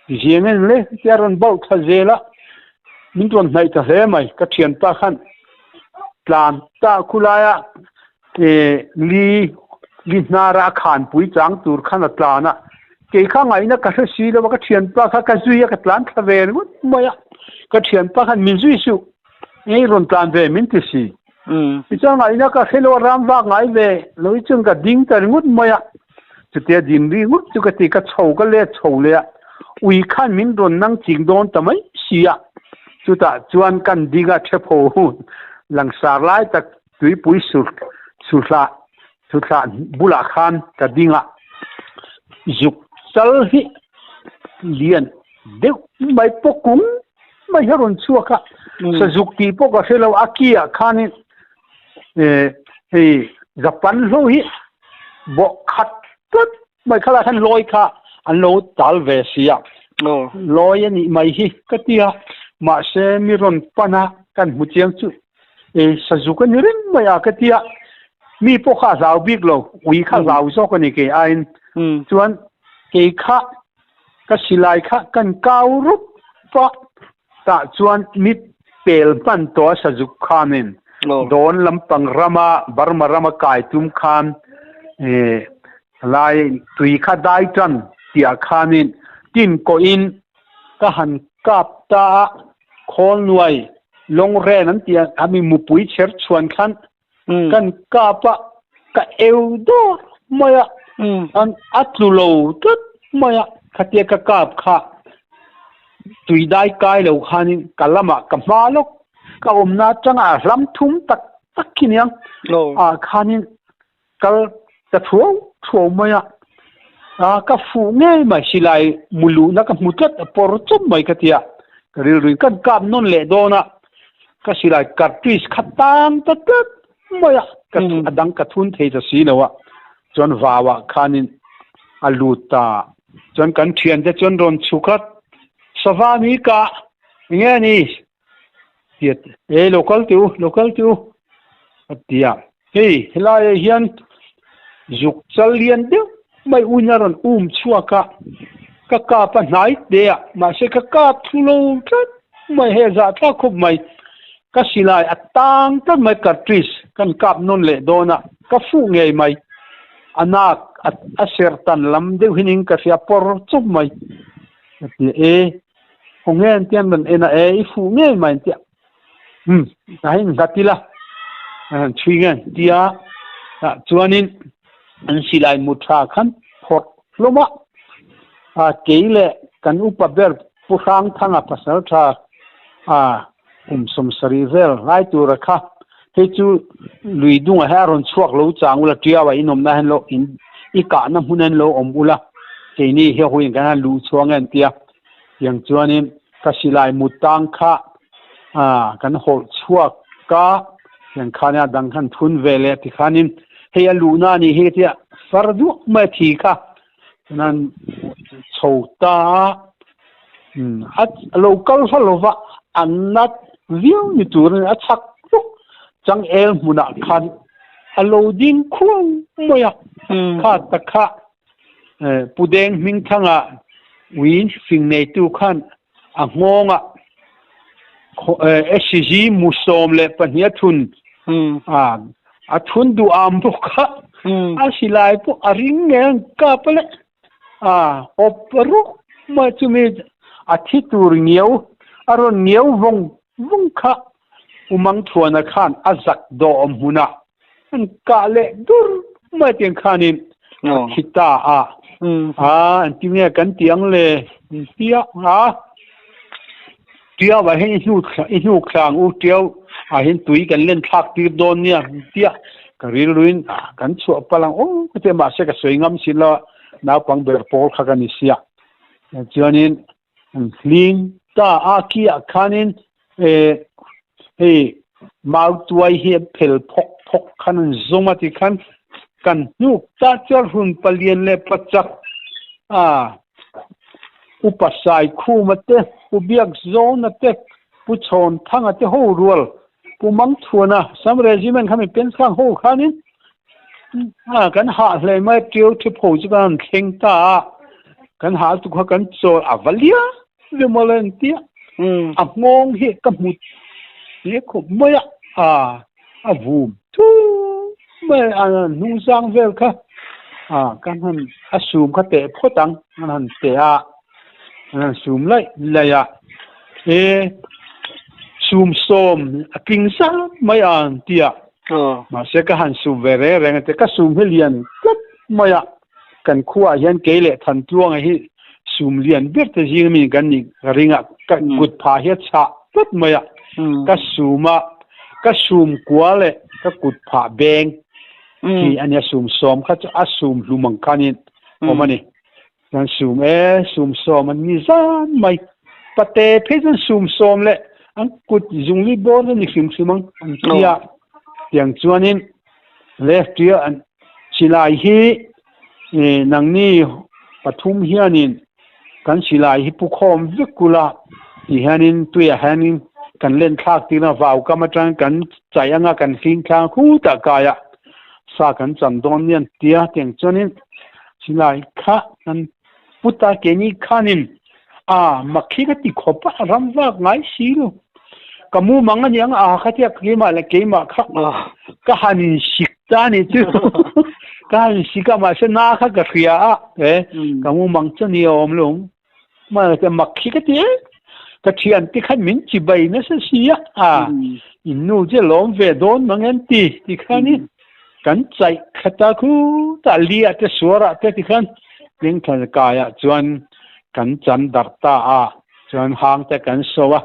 Ziang en le tia a rawn bauh thla zel a, min rawn hnaih ta hle mai. Ka thianpa khan tlan ta khulaia li li hnara a khanpui chang tur khan a tlan a, kei kha ngaihna ka hre si lo a, ka thianpa kha ka zui a, ka tlan thla ve ringawt mai a, ka thianpa khan min zui suh, ei rawn tlan ve min ti si. Tichuan ngaihna ka hre lo a, ram vak ngai ve lo hi chuan ka ding ta ringawt mai a, chutia din ri ngut chu ka ti, ka chho ka let chho leh a, ui khan min rawn nang ching dawn ta mai si a, chutah chuan kan ding a thepho langsar lai tak Tuipui sur suhlah suthlah bulah khan ka ding a, zuk chal hi lian deuh mai pawh kung mai hi a rawn chhuak a, sazuk tih pawh ka hre lo, a ki ah khanin hei Japan hlo hi bawh khat tlat mai kha lah khan lawi kha an lo tal ve si a, lawi a nih mai hi ka ti a, mahse mi rawn pan a kan hmu chiang chu e sazuk a ni reng mai a ka ti a, mi pawh kha a hlau bik lo, ui kha a hlau zawk a ni kei aiin, chuan kei kha ka silai kha kan kau rup a, tah chuan mi pel hman tawh a sazuk khanin dawn lampang rama Burma rama kai tum khan e lai tui kha dai tan tih khanin tin kawhin ka han kap ta a, khawl nuai lawng ren an tih a mi mupui chher chhuan khan kan kap a, ka eu dawr mai a, an a tlu lo tlat mai a, khatia ka kap kha tui dai kai lo khanin ka lamah ka hma lawk ka awmna atanga a hlam thum tak tak khi niang ah khanin kal ta thuau thuau mai a, a ka fuh ngei mai silai mu luhna ka hmu tlat a pawr chawp mai ka ti a, ka rilruin kan kap nawn leh dawn a, ka silai cartridge kha tang ta tlat mai a, ka a dang ka thun thei ta si lo a, chuan vau ah khanin a lut ta, chuan kan thiante chuan rawn chhuk a, sava ni ka enge ni tiat e lo kal teh u lo kal teh u a ti a hei helaiah hian zuk chal lian deuh mai uin a rawn um chhuak a ka kap a hnai te a mahse ka kap thu lo tlat mai hei a zah thlak khawp mai ka silai a tang tlat mai cartridge kan kap nawn leh dawn a ka fuh ngei mai a nak a ser tan lam deuh hian ka hria pawr chawp mai a ti e. Khaw nge an tian rawn en a e i fuh ngei mai an tia umm tah hian nghat ila an chhui nge an tia tah chuanin an silai mu tha khan phawrh hlawm a a kei leh kan upa ber Pu Hrangthanga pasal tha a kum 70 vel lai tura kha hei chu lui dungah hian a rawn chhuak lo chang ula tiau a inawmna hian lo in i kahna hmun hian lo awm ula keini hi huin kan han luh chhuang e an tia tiang chuanin ka silai mu tang kha ah kan hawlh chhuak ka tiang khan a dang khan thun ve leh tikhanin hei a luhna a nih hi tia far duah mai a thi kha Nan chho ta a, a lo kal hla lova an nat viau ni tur a ni, a chhak hluk changel hmunah khan a lo ding khuau mai a, kha ta kha Pudeng Hmingthanga ui fing neitu khan a nghawngah SCG mu 12 a thun a thun duh am bawk a a silai pawh a ring nge an kap a le a awp ruk mai chumi a thi tur ngiau a rawn ngiau vawng vawng kha Umang Thuana khan a zak dawh hmunah an kah leh dur mai tiang khanin a thi ta a a an ti nge kan ti ang le an ti a a tiau ah hian i hnu i hnuk thlang u tiau ah hian tui kan len thlak tir dawn nia an ti a ka rilruin kan chhuah palh ang aw ka ti a mahse ka sawi ngam si lo a naupang ber pawl kha ka ni sia chuanin An hling ta a khi ah khanin hei mau tuai hi an phel phawk phawk khan an zawm a ti khan kan hnuk ta chuan hun palian leh pachak a Upa Saikhuma te, Pu Biakzawna te, Pu Chhawnthanga te ho rual, Pu Mangthuana, Assam Regiment kha mi penchhang ho khanin a kan hah hle mai a, Ṭiau Ṭhipho chu kan han thleng ta a, kan hah lutuk kha kan chawl a va liam ve mawle an ti a, a nghawng hi ka hmu hle khawp mai a, a a vum thum mai a, a hnungzang vel kha a kan han a sum kha teh phawt ang an han teh a, an han sum laih laih a, e sum sawm a tling zat mai a an ti a, mahse ka han sum ve reng reng a ti, ka sum hi lian tlat mai a, kan khuaah hian kei leh Thantluanga hi sum lian ber te zing ami kan nih ka ring a, ka kut phah hi a chhah tlat mai a, ka sum a, ka sum kua leh ka kut phah beng hi a nia, sum sawm kha chu a sum hlum ang khanin awm a ni. Chuan sum e, sum sawm an ni zan mai. Pate phei chuan sum sawm leh an kut zungli bawr a ni hrim hrim ang an ti a. Tiang chuanin left tia an silai hi nangni pathum hianin kan silai hi pu khawm vek kula ti hianin tuiah hianin kan len thlak tir a, vau kam atang kan chai anga kan hling thlang khutah kaiah sa kan chan dawn nia an ti a. Tiang chuanin silai kha kan put a, keini khanin a mak hi ka ti khawp a, ram vak ngai si lo. Ka mumang a niang a kha tia keimah leh keimah kha ka han insik ta a ni chu. Ka han insik a, mahse na kha ka hria a, e ka mumang chu ni a awm lo. Mahse mak hi ka ti e, ka thian te khan min chibai nasa si a, a in nu chu lawm ve dawn mang em ti ti khanin kan chaih khat a khutah liah te suarah te tikhan Lengthlan kaiah chuan kan chan darh ta a, chuan hang te kan so a,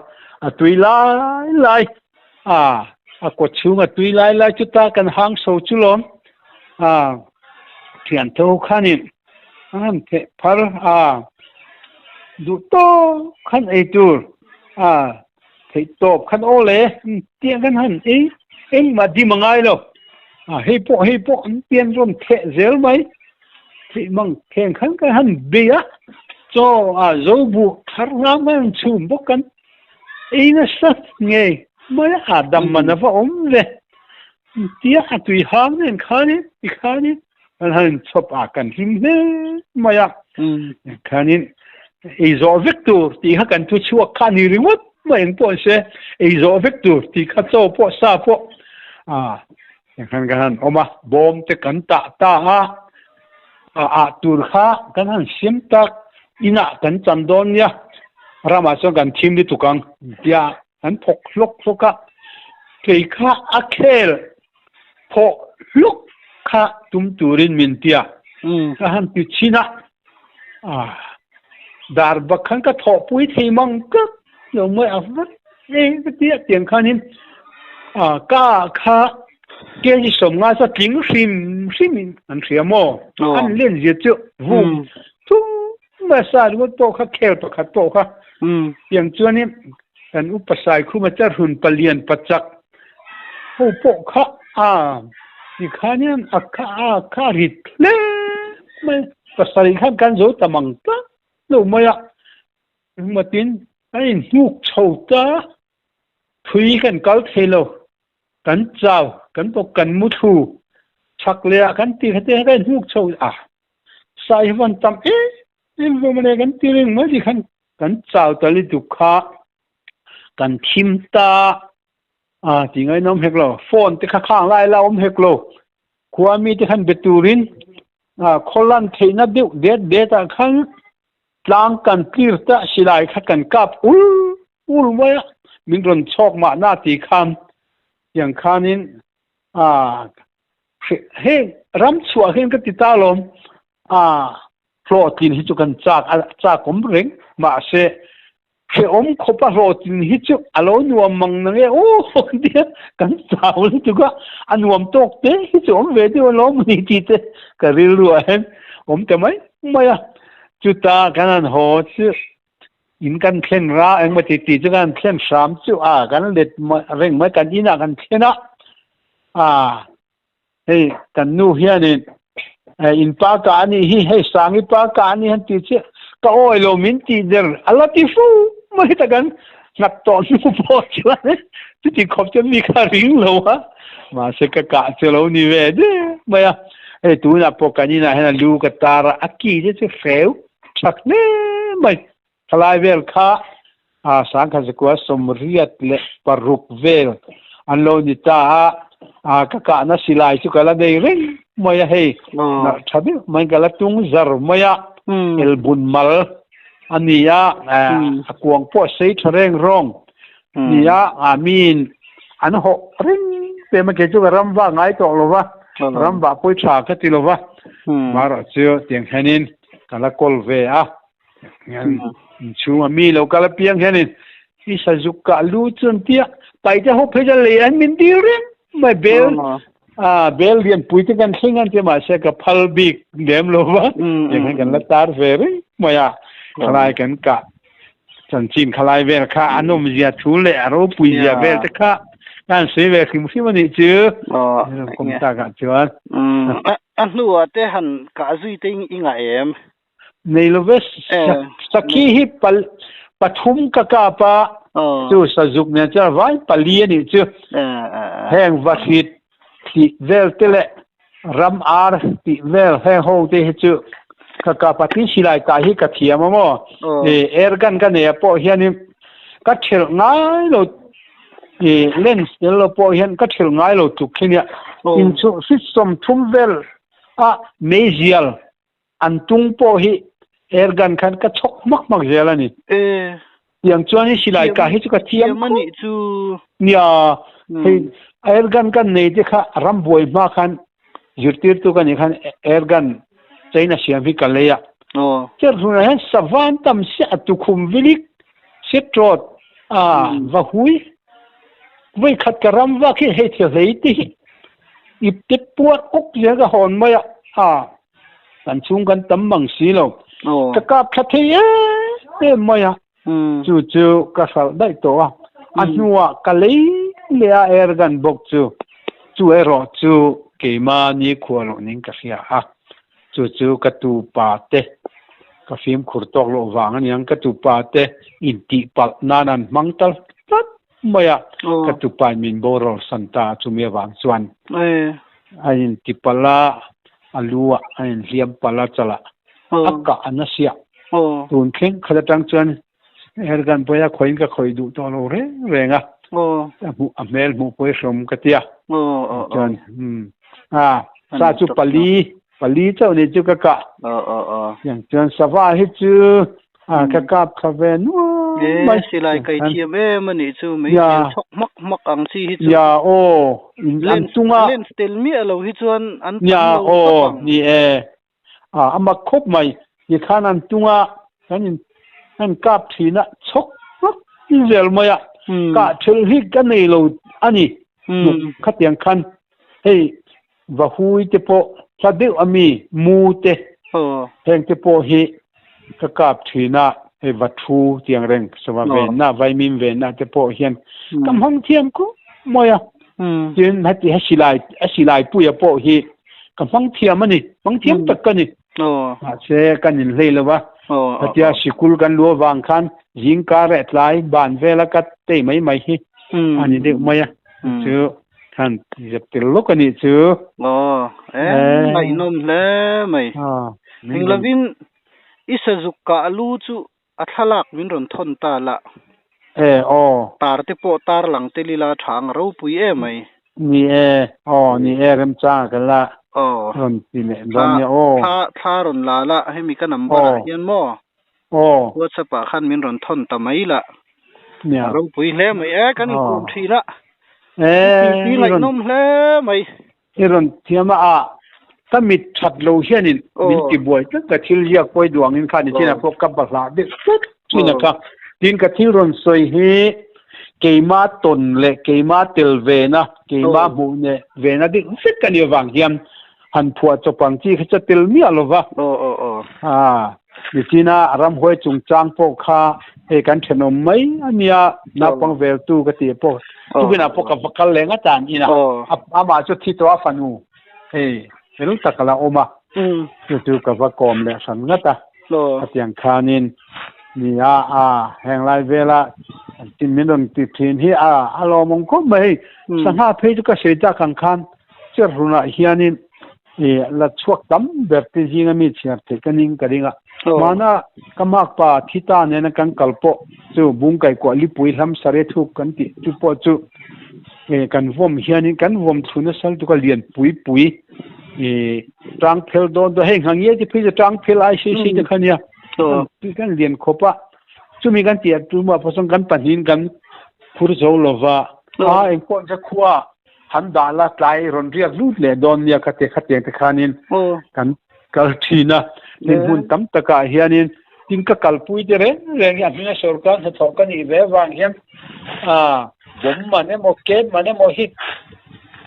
a tui lai lai a, a kaw chhung a tui lai lai chuta kan hang so chu lawm a, thian tho khanin an han theh phar a, duh tawk khan ei tur a. Theih tawp khan aw le, tiang khan han ei engmah dim a ngai lo. A hei pawh hei pawh an pian rawn theh zel mai. Theih mang theng khan kan han bei a, chaw a zo buh thar ngam khan an chhum bawk kan ei nasa ngei mai a, dam man a va awm ve. Tia a tui hang nen khanin tikhanin kan han chhawp a kan hlim hle mai a. Khanin ei zawh vek tur tih kha kan thu chhuak kha a ni ringawt mai eng pawh se ei zawh vek tur tih kha chaw pawh sa pawh a khan kan han awm a bawm te kan tah ta a a ah tur kha kan han siam tak inah kan chan dawn nia ramah chuan kan thim lutuk ang tia An thawk hlawk hlawk a, kei kha a khel thawh hlawk kha tum turin min ti a, ka han ti chhin a, dar bak khan ka thawhpui thei mang kak lo mai a vat e ka ti a, tiang khanin ka kha kg 50 chu a tling hrim hrim in an hria maw, an len zia chu vum thum Mai sa ringawt pawh kha khel pakhat pawh kha tiang chuanin kan upa Saikhuma Charhun palian pachak ho pawh kha a tikhanin a kha a kha rit hle mai pasarih khan kan zo ta mang tlat lo mai a engmatin a inhnuk chho ta thui kan kal thei lo kan chau kan bawk kan mu thlu chhak leh ah kan ti kha te kan inhnuk chho a Sai hi van tam em em ve mawle kan ti reng mai ti khan kan chau ta lutuk kha kan thim ta a ti ngain awm hek lo phone te kha khang lai la awm hek lo khua mi te khan be turin a khawlan theihna deuh det det ah khan tlang kan clear ta silai kha kan kap ul ul mai a min rawn chhawk mahna ti khan tiang khanin a Heng ram chhuah hian ka ti ta alawm, a hlawhtlin hi chu kan chak a chak awm reng, mahse hrehawm khawpa hlawhtlin hi chu a lo nuam mang na nge aw tia kan chau lutuk a, a nuam tawk te hi chu awm ve deuh alawm ni tih te ka rilru ah hian awm ta mai mai a, chuta kan han haw chu In kan thlen ra engmaw ti ti chu kan thlen hram chu a kan let reng mai kan inah kan thlen a a hei kan nu hianin in pa ka ani hi hei sangi pa ka ani han ti che Ka awi lo min tih der a la ti fo mai ta kan nghat tawh hnu pawh chuan chuti khawp chuan mi kha ring lo a, mahse ka kah chu lo ni ve der mai a. Hei tunah pawh kan inah hian a lu ka tar a, a ki te chu hreu thak hle mai. Thalai vel kha sangkhat zakua 86 vel an lo ni ta a, ka kahna silai chu ka la nei reng mai a hei, nalh tha deuh mai ka la tung zar mai a, elbun mal a ni a, a kuang pawh a sei tha reng rawng ni a, miin an hawh reng pem a, kei chu ka ram vah ngai tawh lo va, ram vah pawi tha ka ti lo va, marawh chu tiang hianin ka la kawl ve a. Inchhung a mi lo kal apiang hianin i sazuk kah lu chuan tia paite ho phei chuan lei an min dil reng mai bel a bel lian pui te kan thleng an tia mahse ka phal bik lem lo va tiang hian kan la tar ve reng mai a khalai kan kah chanchin khalai vel kha an awmzia thu leh a ropui zia vel te kha kan sawi ve hrim hrim a nih chu kawm takah chuan a hnuah te han kah zui te i ngah em Nei lo ve, sakhi hi pathum ka kap a, chu sazuk nen chuan vai pali a nih chu. Heng vahrit tih vel te leh ram ar tih vel heng ho te hi chu ka kap a, tin silai kah hi ka thiam a maw. Air gun ka nei ah pawh hianin ka thelh ngai lo, lens tel lo pawh hian ka thelh ngai lo tluk khi nia. Inchhung hrit 30 vel a meizial An tung pawh hi air gun khan ka chhawk hmak hmak zel a ni. Tiang chuan hi silai kah hi chu ka thiam khawp. Anih chu. Nia, hei air gun kan nei te kha ram buai hma khan zirtirtu ka nih khan air gun China siam hi ka lei a. Cher hlunah hian savan tam siah a tukhum vilik setrawt a va hui. Vawikhat ka ram vak hi hei thil hlei te hi ipte puar uk zel ka hawn mai a. Kan chhung kan tam mang si lo. Ka kap tha thei em em mai a. Chu chu ka hralh daih tawh a. A hnuah ka lei leh a air gun bawk chu. Chu erawh chu keima nikhua loh ning ka hria a. Chu chu ka tupa te ka fimkhur tawk loh vang aniang ka tupa te intihpalh nan an hmang tal tlat mai a. Ka tupa in min boral san ta a chumi avang chuan a intipalh a, a lu ah a inhliam palh a chalah a kah a na siah. Tun thleng khat atang chuan Ergan pawhin a khawiin ka khawih duh tawh lo reng reng a, a hmel hmuh pawh i hrawm ka ti a. Chuan a sa chu pali pali chauh ni chu ka kah. Chuan sava hi chu A ka kap thla ve nuam mai. E silai kai thiam em a nih chu mai thil chhawk hmak hmak ang chi hi chu. Ya aw in an chunga. Lens tel miah lo hi chuan an tam lo khawp ang. Ya aw ni e. A a mak khawp mai. Ti khan an tunga kan in kan kap thin a chhawk hmak zel mai a. Kah thil hi ka nei lo a ni. Khatiang khan hei Vahui te pawh hla deuh a mi mu te heng te pawh hi ka kap thin a, hei vathu tiang reng sava venna vaimim venna te pawh hian ka hmang thiam khawp mai a, tin heti a silai a silai puia pawh hi ka hmang thiam a ni, hmang thiam tak ka ni. Mahse kan inhlei lo va, hetia sikul kan lu avang khan zingkar leh tlai ban vela ka tei mai mai hi a ni deuh mai a, chu Khan zep tel lawk a nih chu. Aw, e, ngaihnawm hle mai. Eng lovin i sazuk kah lu chu a thlalak min rawn thawn ta la. E, aw. Tar te pawh tar lang tel ila tha ang ropui e mai. Ni e, aw, ni e, remchang a kal a. Aw. Rawn ti leh dawn nia, aw. Thla, thla rawn la la, hemi ka number ah hian maw? Aw. WhatsApp ah khan min rawn thawn ta mai la. Nia. A ropui hle mai e, kan inkawm thin a. E, i ngaihnawm hle mai. I rawn thiam a, a ka mit that lo hianin min ti buai tlat ka thil ziak pawi duh angin khan nichinah pawh ka bahlah deuh tlat thin a kha. Tin ka thil rawn sawi hi keima tawn leh keima tel vena, keima hmuh neh vena deuh vek a nih avang hian han phuah chawp ang chi kha chu a tel miah lo va. A, nichina ramhuai chungchang pawh kha hei kan thenawm mai a nia, naupang veltu ka tih pawh tukinah pawh ka va kal leh ngat a an inah. Amah chu thi tawh a fanu hei fel tak a la awm a, chu chu ka va kawm leh hran ngat a. Khatiang khanin ni a a heng lai vela tin min rawn ti thin hi a a lawmawm khawp mai hei. Sangha phei chu ka sawi tak ang khan Cherhlunah hianin i la chhuak tam ber te zinga mi chhiar theih ka ning ka ring a. Hmana ka makpa thi ta nena kan kal pawh chu Bungkai kuah lipui hlam sare thuk kan tih chu pawh chu kan vawm hianin kan vawm thlu nasa lutuk a lian pui pui i tang phel dawn dawn hei nghangiai te phei chu tang phel ai sei sei te kha nia kan lian khawp a chumi kan tih tumah pawh chuan kan pahnihin kan phur zo lova a engpawh chu khua han dah la tlai rawn riak lut leh dawn nia kha te khatiang te khanin kan kal thin a tin hmun tam takah hianin tin ka kalpui te reng reng hi a hminga sorkar hnathawh ka nih ve avang hian a bawm man emaw cab man emaw hi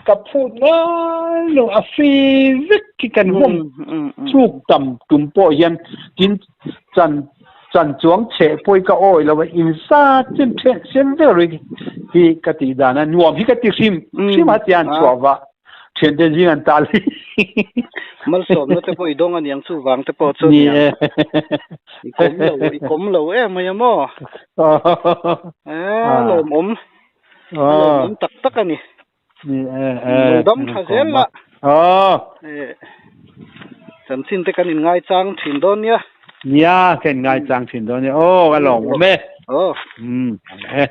ka phut ngai lo a free vek hi kan vawm chuk tam tum pawh hian tin chan chan chuang chhe pawi ka awi lo a in zat chen then sen vel ri hi ka tih dan a nuam hi ka ti hrim hrim a tian chhuah va thian te zing an tal hi malsawmna te pawh i dawng aniang chu vang te pawh chu ni e i kawm lo i kawm lo em mai a maw e lawmawm lawmawm tak tak ani Ni e e. Lo dam tha zel la. Aw. E. Chanchin te kan in ngai chang thin dawn nia. Nia, kan ngai chang thin dawn nia. Aw, ka lawm awm e. Aw. Um, e.